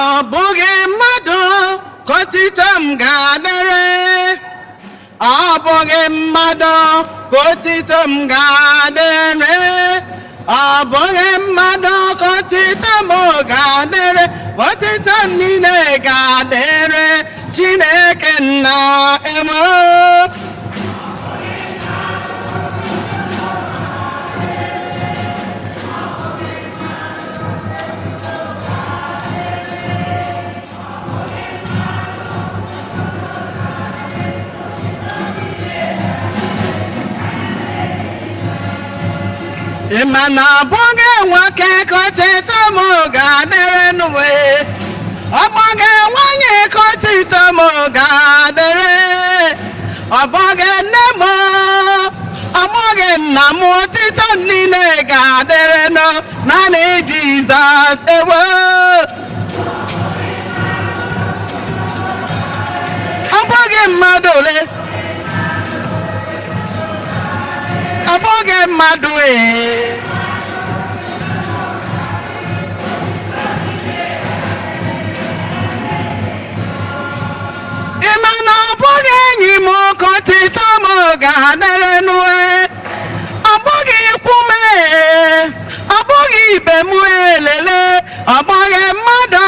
Ọ bụghị mmadụ ka otito m ga-adịrị, ọ bụghị mmadụ ka otito m ga-adịrị, ọ bụghị mmadụ ka otito m ga-adịrị. Otito m niile ga-adịrị Chineke nna emo. Ị ma na ọ bụghị nwoke ka otito m ga-adịrị n'uwe, ọ bụghị nwanyị ka otito m ga-adịrị, Ọ bụghị nne m, ọ bụghị nna m, otito niile ga-adịrị nụ naanị Jizọs ewo. Ọ bụghị mmadụ ole, ọ bụghị mmadụ ee. Ị ma na ọ bụghị enyi m ka otito m ga-adịrị nue, ọ bụghị ikwu m ee, ọ bụghị ibe m elele, ọ bụghị mmadụ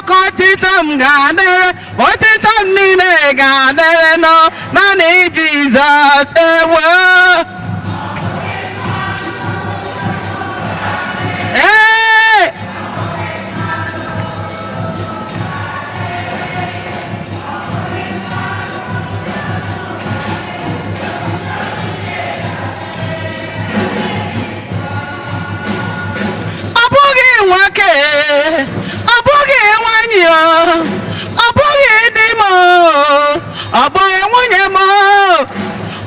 ka otito m ga-adịrị, otito m niile ga-adịrị nụ naanị Jizọs ewo. Ee. Ọ bụghị nwoke, ọ bụghị nwanyị o, ọ bụghị di m o, ọ bụghị nwunye m o,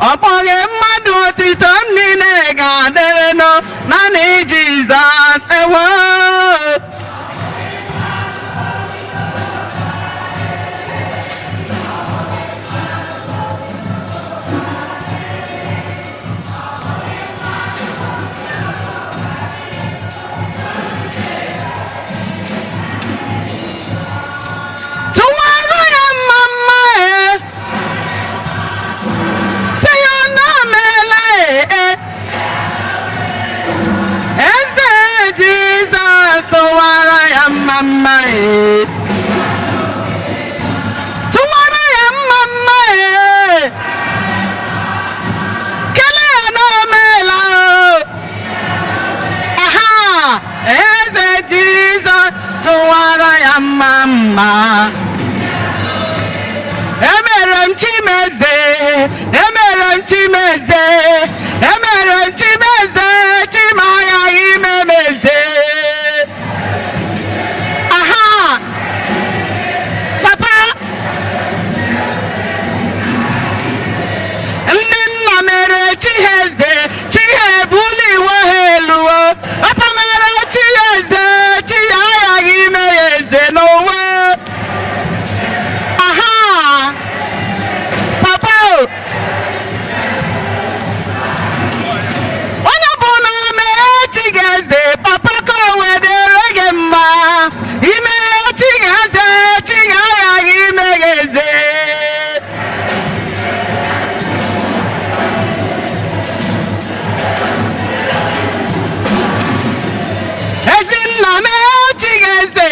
ọ bụghị mmadụ, otito m niile ga-adịrị nụ naanị Jizọs ewo. Tụwara ya mma mma e, sị ya na meela e, eze Jizọs, tụwara ya mma mma e, tụwara ya mma mma e, kelee ya na o meela o. Aha, eze Jizọs, tụwara ya mma mma. Emere m Chimeze, emere m Chimeze, emere m Chimeze, Chima aghaghị ime m eze. Aha, papa, ndị nna mere chi ha eze, chi ha ebuli iwe ha eluo. Papa mere chi ya eze, chi ya aghaghị ime ya eze n'ụwa. Aha, papa o, onye bụ na mee chi gị eze, papa, ka o wedere gị mma. Ime chi gị eze, chi gị aghaghị ime gị eze. Ezinna mee chi gị eze,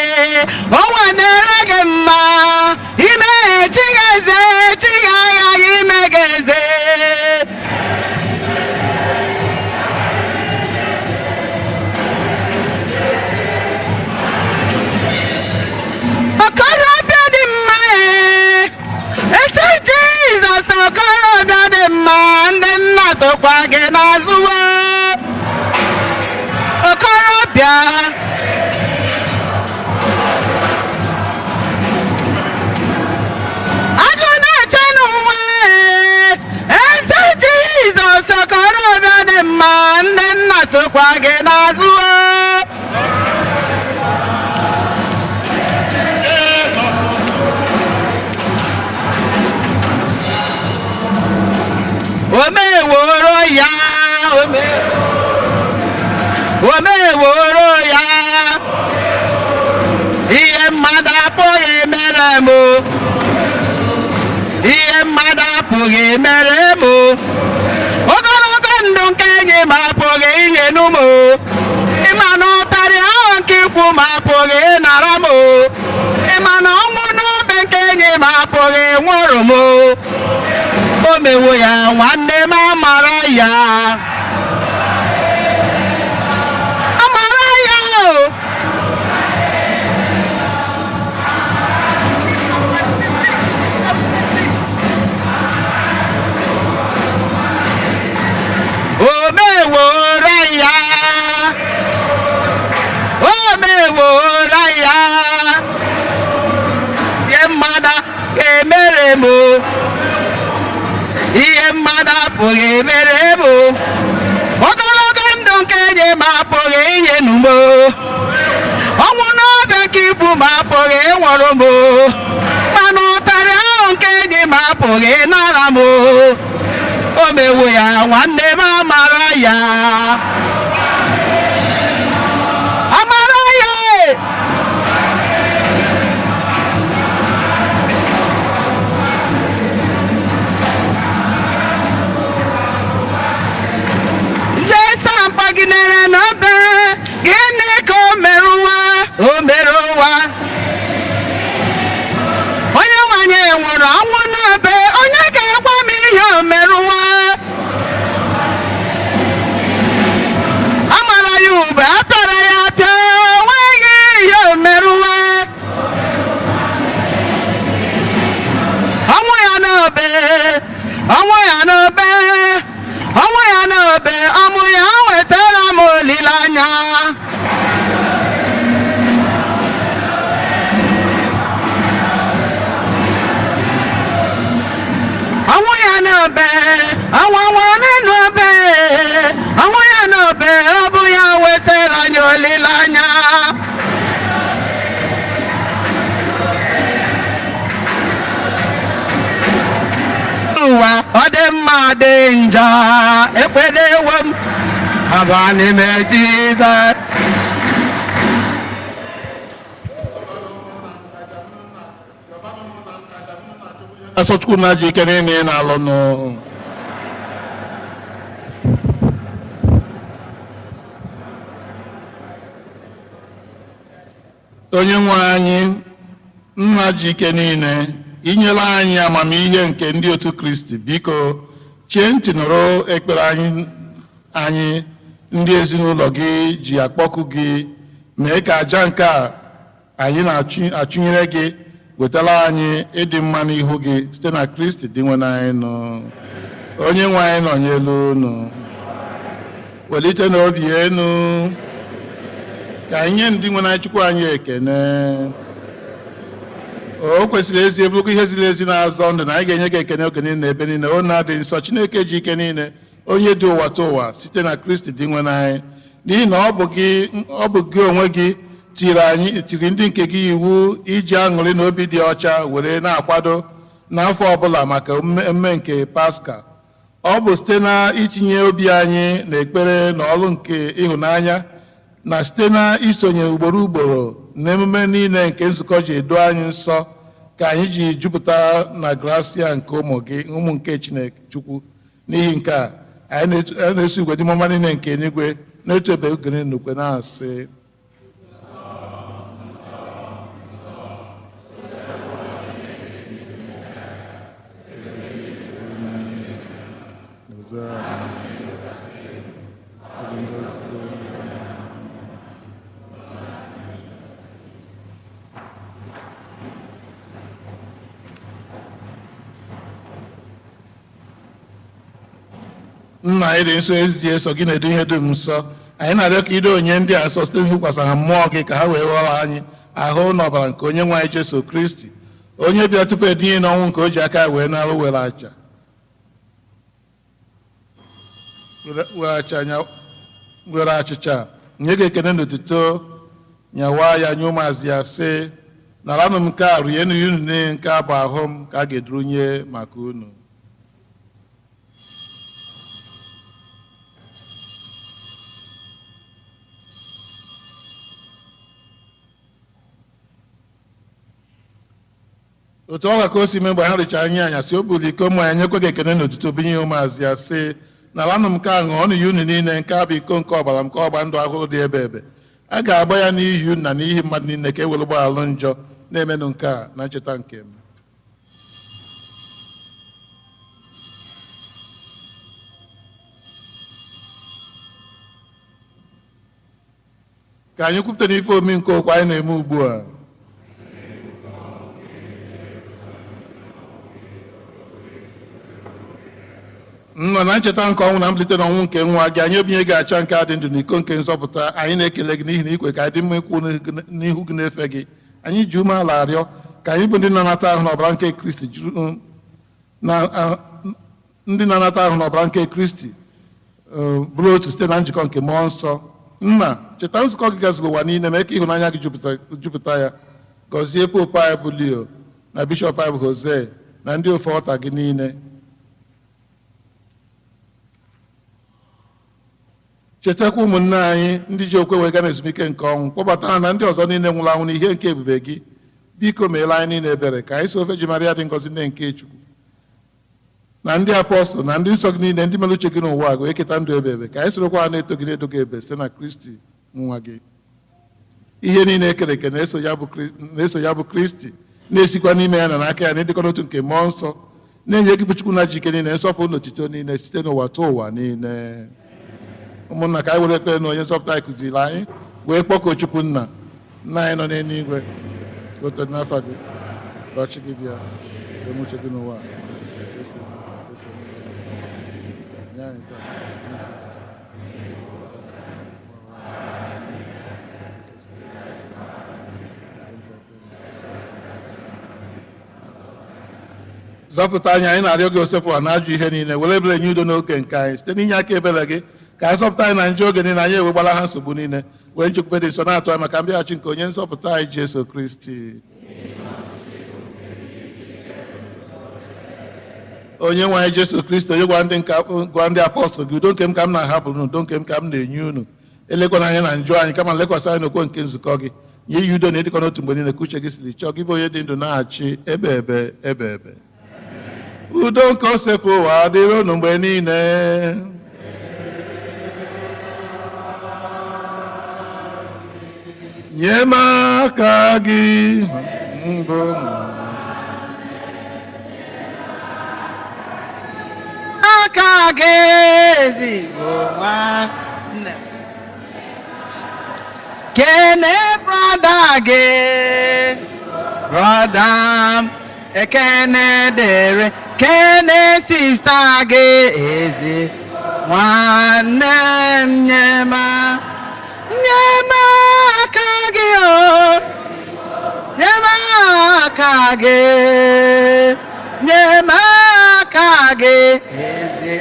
o wedere gị mma. Ime chi gị eze, chi gị aghaghị ime gị eze. Okorobịa dị mma ee, ezi Jizọs, okorobịa dị mma, ndị nna sokwa gị n'azụ o. Okorobịa, agụ na-eche n'ụwa ee, eze Jizọs, okorobịa dị mma, ndị nna sokwa gị n'azụ o. Omeworo ya, omeworo ya, ihe mmadụ apụghị mere m o. Ihe mmadụ apụghị mere m o. Ogologo ndụ nke enyi m apụghị inyenu m o. Ịma na ụtarị ahụ nke ikwu m apụghị ịnara m o. Ịma na ọnwụ n'obe nke enyi m apụghị nwụrụ m o. O mewo ya, nwanne m, amara ya, amara ya o. O meworo ya, o meworo ya, ihe mmadụ emere m o. apụghị emere m ogologo ndụ nke nye m apụghị inye n'ugbo ọnwụ n'obe nke ibu m apụghị ịnwụrụ m mana ụtarị ahụ nke enyi m apụghị ịnara m o mewo ya nwanne m amara ya amara ya e. Jesu mkpagidere n'obe gịnị ka o mere ụwa o mere ụwa onye nwanyị nwụrụ ọnwụ n'obe onye ga-agwa m ihe o mere ụwa a mara ya ube a pịara ya apịa o nweghị ihe o mere ụwa ọnwụ ya n'obe ọnwụ ya n'obe ọnwụ ya n'obe ọmụ ya wetara m olileanya ọnwụ ya n'obe ọnwụ ọnwụ n'elu obe ọnwụ ya n'obe ọ bụ ya wetara anyị olileanya ụwa ọ dị mma dị njọ ekwedewo m aba n'ime Jizọs. Asọchukwu na ji ike niile ị na-alụ nụ. Onye nwe anyị, nna ji ike niile, inyela anyị amamihe nke ndị otu Kristi, biko chee ntị nụrụ ekpere anyị anyị ndị ezinụlọ gị ji akpọku gị mee ka aja nke a anyị na-achụnyere gị wetara anyị ịdị mma n'ihu gị site na Kristi dị nwe anyị nọ. Onye nwe anyị nọnyelu unu. Welite n'obi enu ka anyị nye ndị nwe anyị Chukwu anyị ekene. O kwesịrị ezi ebụrụkwa ihe ziri ezi na-azọ ndụ na anyị ga-enye gị ekene oge niile na ebe niile o na-adị nsọ Chineke ji ike niile onye dị ụwa ta ụwa site na Kristi dị nwe anyị n'ihi na ọ bụ gị onwe gị tiri ndị nke gị iwu iji aṅụrị na obi dị ọcha were na-akwado n'afọ ọbụla maka mmemme nke Paska. Ọ bụ site na itinye obi anyị na ekpere na ọrụ nke ịhụnanya na site na isonye ugboro ugboro n'emume niile nke nzukọ ji edo anyị nsọ ka anyị ji jupụta na grasia nke ụmụ gị ụmụ nke Chineke Chukwu. N'ihi nke a anyị na-eso igwe dị mma niile nke eluigwe na-eto ebe oge niile n'ukwe na-asị Nna anyị dị nsọ ezie so gị na-edu ihe dum nsọ anyị na-arịọ ka ido onye ndị a nsọ site n'ihukwasị ha mmụọ gị ka ha wee ghọrọ anyị ahụ na ọbara nke onye nwe anyị Jesu Kristi onye bịara tupu edinye n'ọnwụ nke o ji aka ya wee narụ were achịcha nye gị ekene n'otuto nyawa ya nye ụmụazị ya sị naranụ m nke a rienụ ya unu niile nke a bụ ahụ m ka a ga-eduru nye maka unu. Otu ọ ga ka o si mee mgbe ha richara nye anyasị o buru iko mmanya nyekwa gị ekene n'otuto binye ya ụmụazị ya sị naranụ m nke a ṅụọnụ ya unu niile nke a bụ iko nke ọbara m nke ọgba ndụ ahụrụ dị ebe ebe a ga-agba ya n'ihi unu na n'ihi mmadụ niile ka e were gbaghalụ njọ na-emenụ nke a na ncheta nke m. Ka anyị kwupụta n'ife omi nke okwu anyị na-eme ugbu a. Nọ na ncheta nke ọnwụ na mbilite n'ọnwụ nke nwa gị anyị ebinye gị acha nke a dị ndụ na iko nke nzọpụta anyị na-ekele gị n'ihi na ikwe ka anyị dị mma ikwu n'ihu gị na-efe gị anyị ji umeala arịọ ka anyị bụ ndị na-anata ahụ na ọbara nke Kristi Ndị na-anata ahụ n'ọbara nke Kristi bụrụ otu site na njikọ nke mmụọ nsọ. Nna, cheta nzukọ gị gazuru ụwa niile, mee ka ịhụnanya gị jupụta ya. Gọzie popu anyị bụ Leo na bishọp anyị bụ Jose na ndị ofe ọta gị niile. Chetakwa ụmụnne anyị ndị ji okwe wee gaa n'ezumike nke ọnwụ, kpọbata ha na ndị ọzọ niile nwụrụ anwụ n'ihe nke ebube gị. Biko meela anyị niile ebere ka anyị so ofe ji Maria dị ngọzi nne nke Chukwu na ndị apọstụl na ndị nsọ gị niile ndị mere uche gị n'ụwa gị eketa ndụ ebe ebe, ka anyị sorokwa ha na-eto gị na-edo gị ebe site na Kristi nwa gị. Ihe niile ekere eke na-eso ya bụ Kristi, na-esikwa n'ime ya na n'aka ya na ịdịkọ n'otu nke mmụọ nsọ, na-enye gị bụ Chukwu na ji ike niile nsọpụrụ na otito niile site n'ụwa tụọ ụwa niile. Ụmụnna, ka anyị were ekpere na onye nzọpụta anyị kụziri anyị wee kpọkuo Chukwu nna. Nna anyị nọ n'eluigwe, ka o too n'afa gị, ka ọchị gị bịa, ka eme uche gị n'ụwa. Zọpụta anyị, anyị na-arịọ gị osepụwa na ajọ ihe niile, were ebere nye udo n'oge nke anyị site n'inye aka ebere gị, ka anyị zọpụta anyị na njọ oge niile anyị ewegbara ha nsogbu niile, wee nchekwube dị nsọ na-atụ anyị maka mbịaghachi nke onye nzọpụta anyị Jesu Kristi. Onye nwe anyị Jesu Kristi, onye gwa ndị apọstụl gị, udo nke m ka m na-ahapụrụ unu, udo nke m ka m na-enye unu, elekwana anya na njọ anyị, kama lekwasị anyị n'okwe nke nzukọ gị, nye ya udo na ịdịkọ n'otu mgbe niile ka uche gị siri chọọ gị bụ onye dị ndụ na-achị ebe ebe ebe ebe. Udo nke osepụ ụwa dịrị unu mgbe niile. Nye m aka gị mbụ aka gị ezigbo nwanne. Kene brọda gị, brọda m, ekene dịrị. Kene sista gị, ezi nwanne m. Nye m aka gị, o nye m aka gị, nye m aka gị, ezi.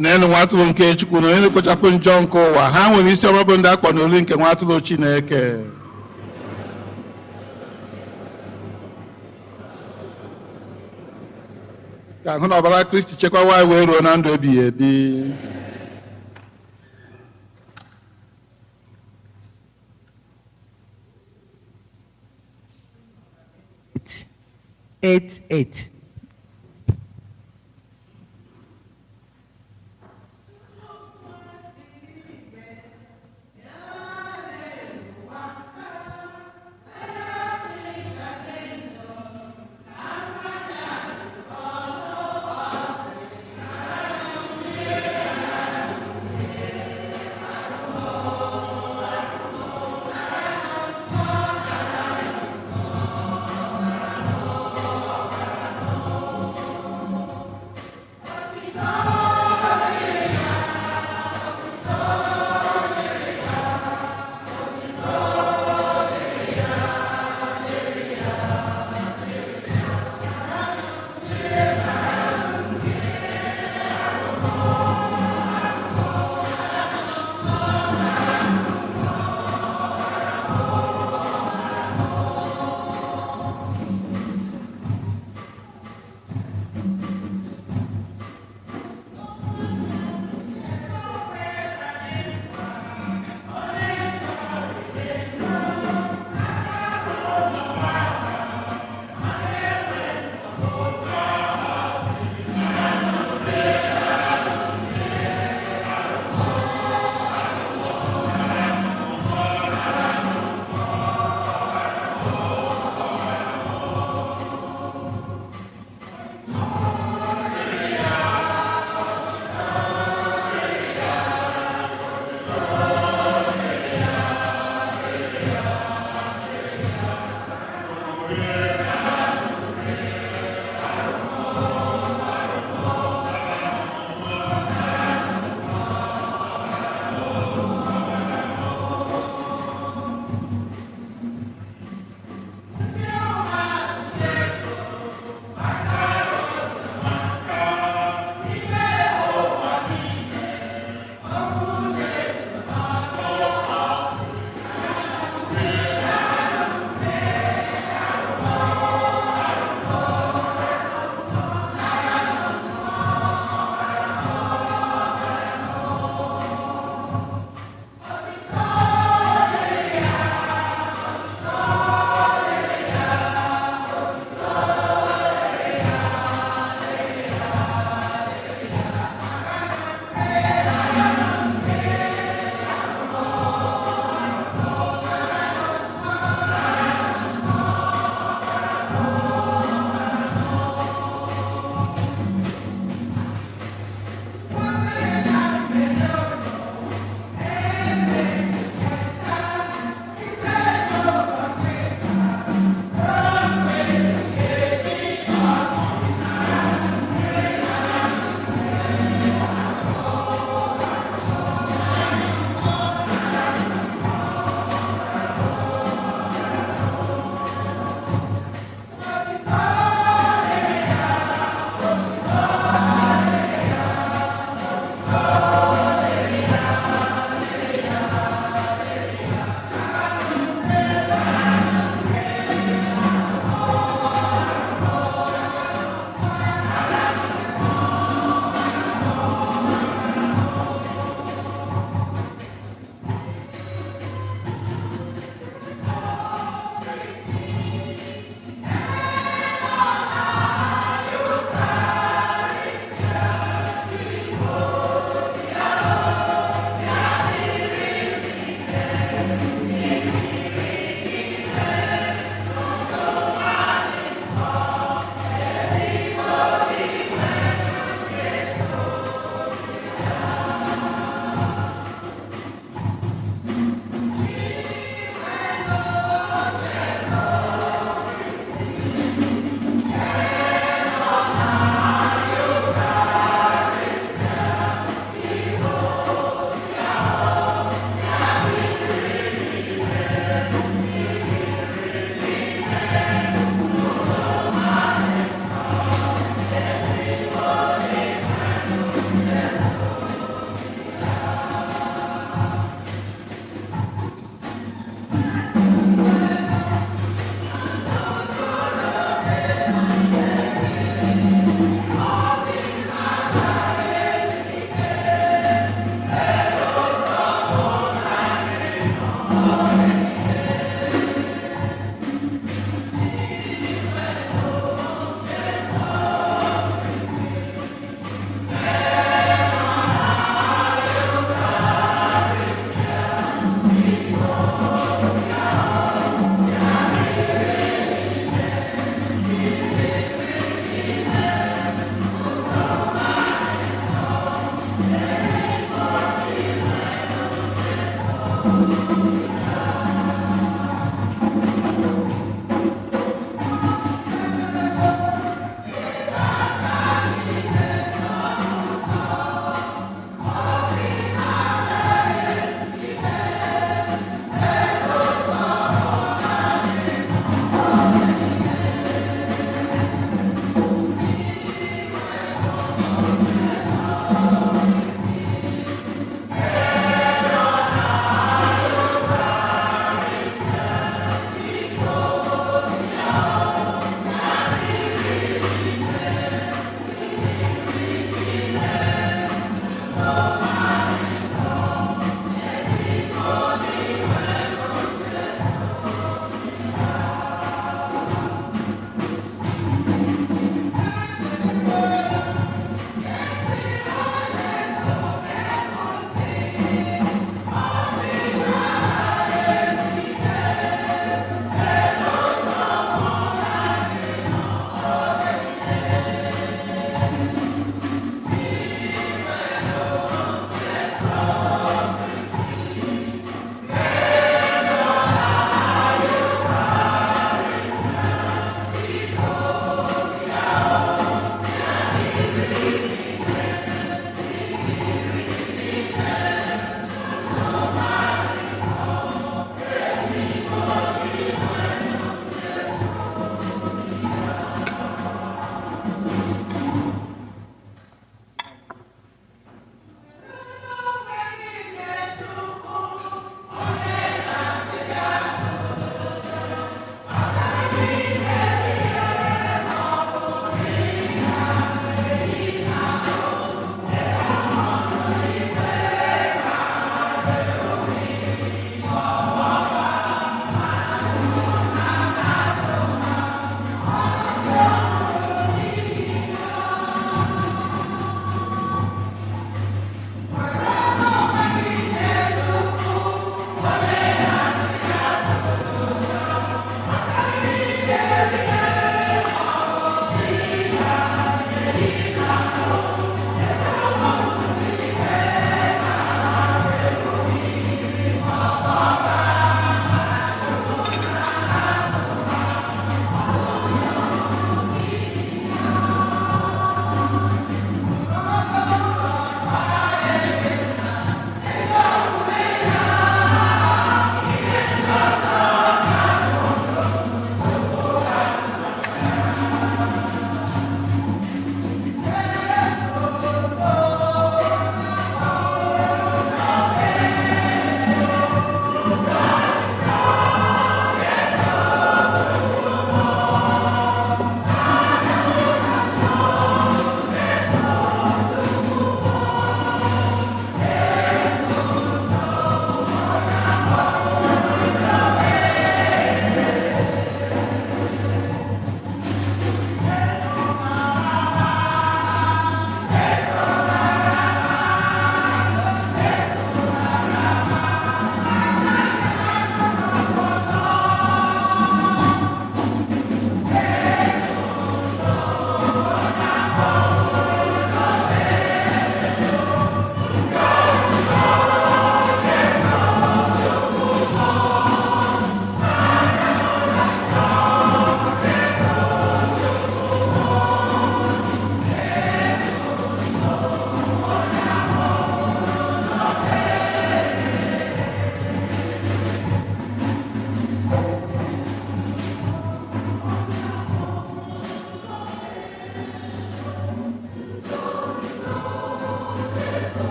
N'elu nwa atụrụ nke Chukwu na onye na-ekpochapụ njọ nke ụwa, ha nwere isi ọma bụ ndị akpọ n'olu nke nwa atụrụ Chineke. Ka ahụ na ọbara Kristi chekwawa anyị wee ruo na ndụ ebighị ebi. 88.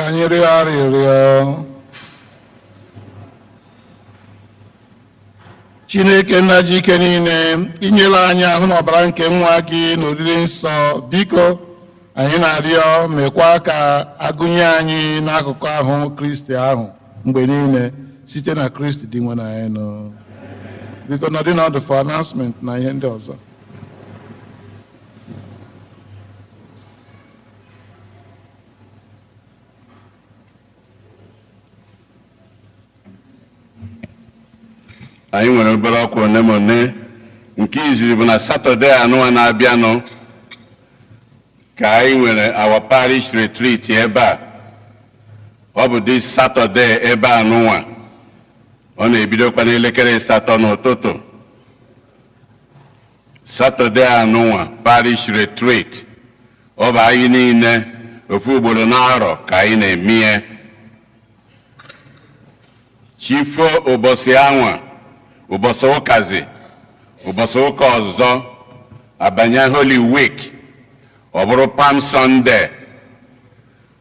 Ka anyị rịọ arịrịọ. Chineke nna ji ike niile, inyela anyị ahụ na ọbara nke nwa gị n'oriri nsọ. Biko, anyị na-arịọ, mekwa ka agụnye anyị n'akụkụ ahụ Kristi ahụ mgbe niile, site na Kristi dị nwe anyị nọ. Biko nọdị n'ọdụ for announcement na ihe ndị ọzọ. Anyị nwere obere ọkwa one ma one. Nke izizi bụ na Satọde anụwa na-abịanụ ka anyị nwere our parish retreat ebe a. Ọ bụ this Satọde ebe anụwa. Ọ na-ebidokwa n'elekere 8 n'ụtụtụ. Satọde anụnwa, parish retreat. Ọ bụ anyị niile, ofu ugboro n'arọ ka anyị na-eme ihe. Chifo ụbọchị anwa, ụbọchị ụkazi, ụbọchị ụka ọzọ abanye Holy Week, ọ bụrụ Palm Sunday.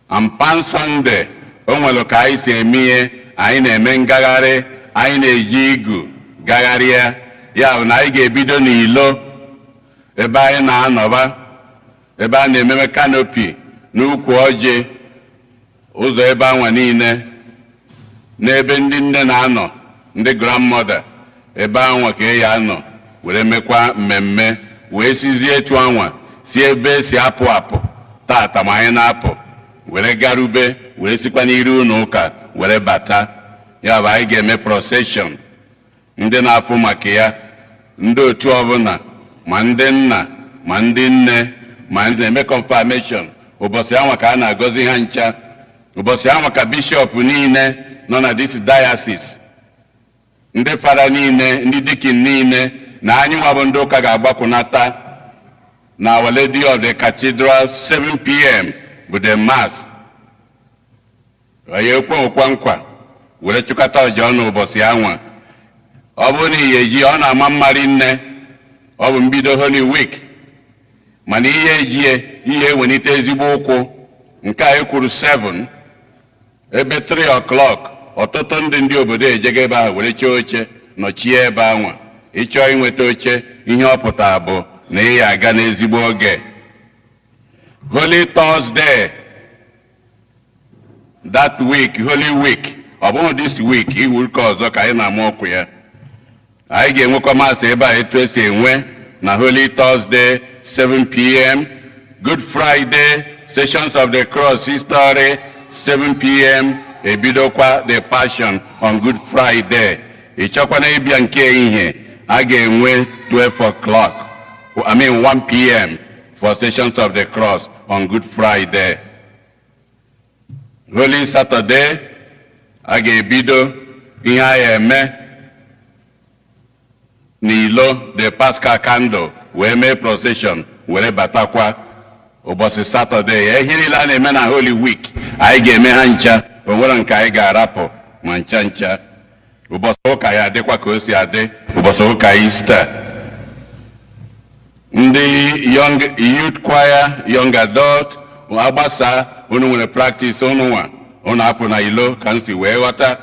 And Palm Sunday, o nwere ka anyị si eme ihe. Anyị na-eme ngagharị, anyị na-eji igu gagharịa. Ya bụ na anyị ga-ebido n'ilo ebe anyị na-anọba, ebe a na-ememe canopy n'ukwu ọjị, ụzọ ebe anwa niile, n'ebe ndị nne na-anọ, ndị grandmother, ebe anwa ka e ya anọ were mekwa mmemme, wee sizie etu anwa si ebe esi apụ apụ tata ma anyị na-apụ were garube, were sikwa n'iru ụlọ ụka were bata. Ya bụ, anyị ga-eme procession. Ndị na-afụ maka ya, ndị otu ọbụla, ma ndị nna, ma ndị nne, ma ndị na-eme confirmation, ụbọchị anwa ka a na-agọzi ha ncha. Ụbọchị anwa ka bishọp niile nọ na this diocese, ndị fada niile, ndị deacon niile na anyị nwa bụ ndị ụka ga-agbakọnata na Our Lady of the Cathedral. 7 p.m. bụ the mass. Onye ekwe nkwa nkwa were chụkọta ọja ọnụ ụbọchị anwa. Ọ bụrụ na ihe eji, ọ na-ama mmarị nne. Ọ bụ mbido Holy Week, mana ihe ejie ihe ewelite ezigbo ụkwụ nke a ekwuru 7, ebe 3 o'clock ọtụtụ ndị obodo ejega ebe ahụ were chee oche, nọchie ebe anwa. Ịchọọ inweta oche, ihe ọ pụtara bụ na ị ya aga n'ezigbo oge. Holy Thursday that week, Holy Week, ọ bụghị this week, iwu ụka ọzọ ka anyị na-ama ọkụ ya. Anyị ga-enwekwa mass ebe a etu esi enwe na Holy Thursday, 7 p.m. Good Friday, Stations of the Cross history, 7 p.m. ebidokwa the Passion on Good Friday. Ị chọkwana ịbịa nke ehihie, a ga-enwe 12 o'clock, I mean 1 p.m. for Stations of the Cross on Good Friday. Holy Saturday, a ga-ebido ihe a ya eme n'ilo, the Paschal candle, wee mee procession were batakwa ụbọchị Satọde ya. Ihe niile a na-eme na Holy Week, anyị ga-eme ha ncha. O nwere nke anyị ga-arapụ ma ncha ncha. Ụbọchị ụka ya adịkwa ka o si adị ụbọchị ụka Easter. Ndị young youth choir, young adult, agbasa, unu nwere practice unu nwa, unu apụ na ilo ka m si wee ghọta.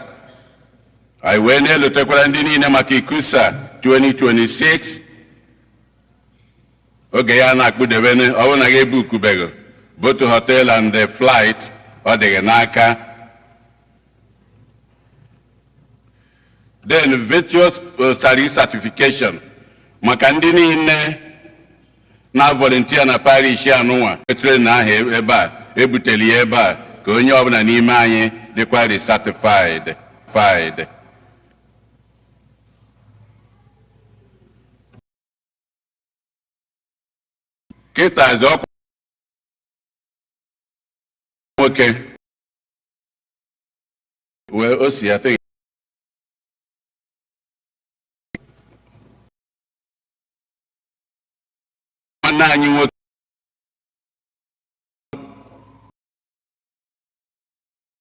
Anyị wee na-elotekwara ndị niile maka ICCUSA 2026. Oge ya na-akpụdebene. Ọ bụrụ na gị ebukubego both hotel and the flight, ọ dị gị n'aka. Then virtuous service certification maka ndị niile na volunteer na parish anụnwa train ahụ ebe a ebutere ya ebe a, ka onye ọbụla n'ime anyị dịkwa recertified fied. Kịtazi ọkwa nwoke wee o si ya te. Nwanne anyị nwoke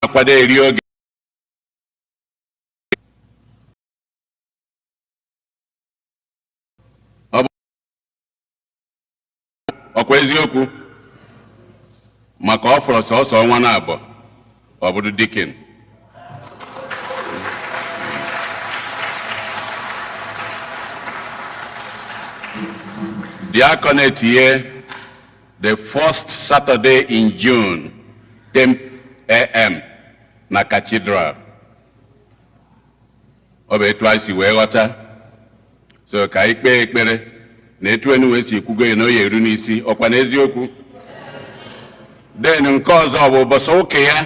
akwado eri oge. Ọ bụ ọkwa eziokwu, maka ọ fọrọ sọsọ ọnwa na abụọ. Ọ bụrụ deacon. Diaconate ye, the first Saturday in June, 10 a.m. na Cathedral. Ọ bụ etu anyị si wee ghọta. So ka anyị kpee ekpere na etu enu wee si kwugo ya na o ya eru n'isi. Ọkwa na eziokwu. Then nke ọzọ bụ ụbọchị ụka ya,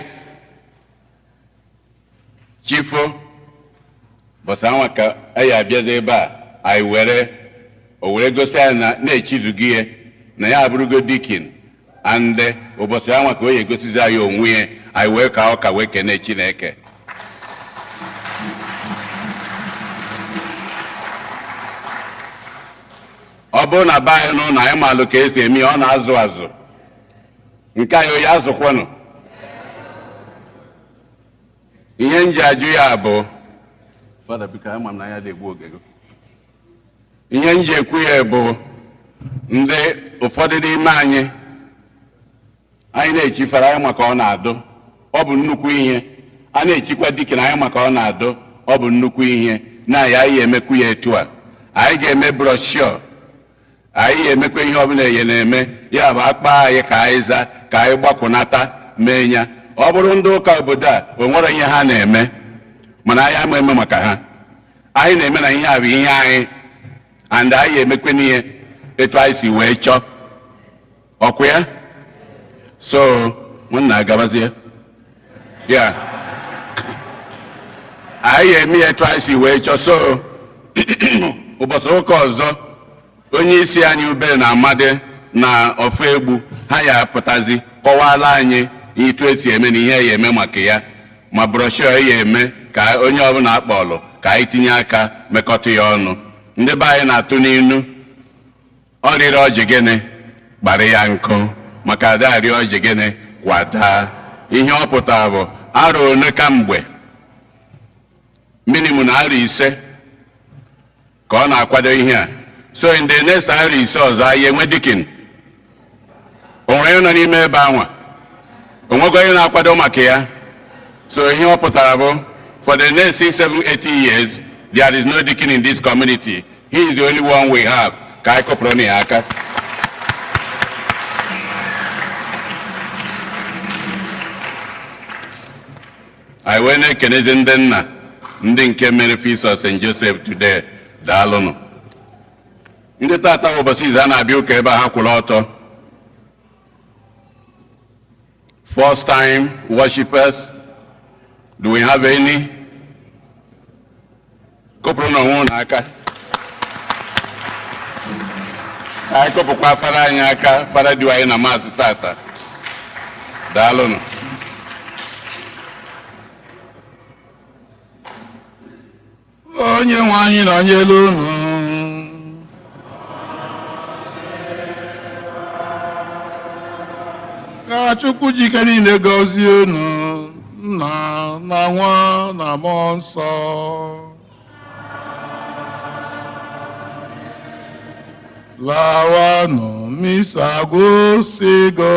chifo bọsị anwa ka anyị abịazi ebe a, anyị were o were gosi anyị na na-echizugo ihe na ya abụrụgo deacon, and ụbọchị anwa ka o ya egosizi anyị onwe ya, anyị wee ka ụka wee kene Chineke. Ọ bụrụ na be anyị n'ụlọ anyị malụ ka esi eme ya, ọ na-azụ azụ nke anyị onye azụkwanụ. Ihe m ji ajụ ya bụ, Fada, biko, ama m na ya na-egbu oge gị. Ihe m ji ekwu ya bụ, ndị ụfọdụ n'ime anyị, anyị na-echifere anyị maka ọ na-adụ, ọ bụ nnukwu ihe. A na-echikwa deacon anyị maka ọ na-adụ, ọ bụ nnukwu ihe. Na ya anyị emekwu ya etu a, anyị ga-eme brochure, anyị ga-emekwa ihe ọbụla eye na-eme ya bụ akpa anyị ka anyị za ka anyị gbakọnata mee ya. Ọ bụrụ ndị ụka obodo a, o nwere ihe ha na-eme, mana anyị ama eme maka ha. Anyị na-eme na ihe a bụ ihe anyị, and anyị emekwe n'ihe etu anyị si wee chọọ ọkụ ya. So nwanna, agabazie ya, anyị eme ya etu anyị si wee chọọ. So ụbọchị ụka ọzọ, onye isi anyị ubere na Amadi na ofu egbu ha ya apụtazi kọwara anyị etu esi eme na ihe ya eme maka ya, ma brochure ya eme ka onye ọbụla akpọlụ ka anyị tinye aka mekọta ya ọnụ. Ndị be anyị na-atụ n'inu, ọ rịrị ọjị gịnị gbara ya nkụ, maka ada arị ọjị gịnị kwada. Ihe ọ pụtara bụ arọ one kamgbe, minimum na arọ 5 ka ọ na-akwado ihe a. So in the next arọ 5 ọzọ, anyị enwe deacon. O nwere onye nọ n'ime ebe anwa? O nwego onye na-akwado maka ya? So ihe ọ pụtara bụ, for the next 6, 7, 8 years, there is no deacon in this community. He is the only one we have. Ka anyị kụpụrụ ya aka. Anyị wee na-ekenezi ndị nna, ndị nke mere Feast of St. Joseph today. Daalụnụ. Ndị tata bụ ụbọchị izu a na-abịa ụka ebe a, ha kwụrụ ọtọ. First time worshipers, do we have any? Kụpụrụ n'onwe unu aka. Anyị kụpụkwa fada anyị aka, fada du anyị na maasị tata. Daalụnụ. Onye nwe anyị nọnyere unu. Ka Chukwu jike niile gọzie unu, Nna na Nwa na Mmụọ Nsọ. Lawanụ, misa gwụsịgo.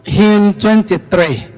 Hymn 23.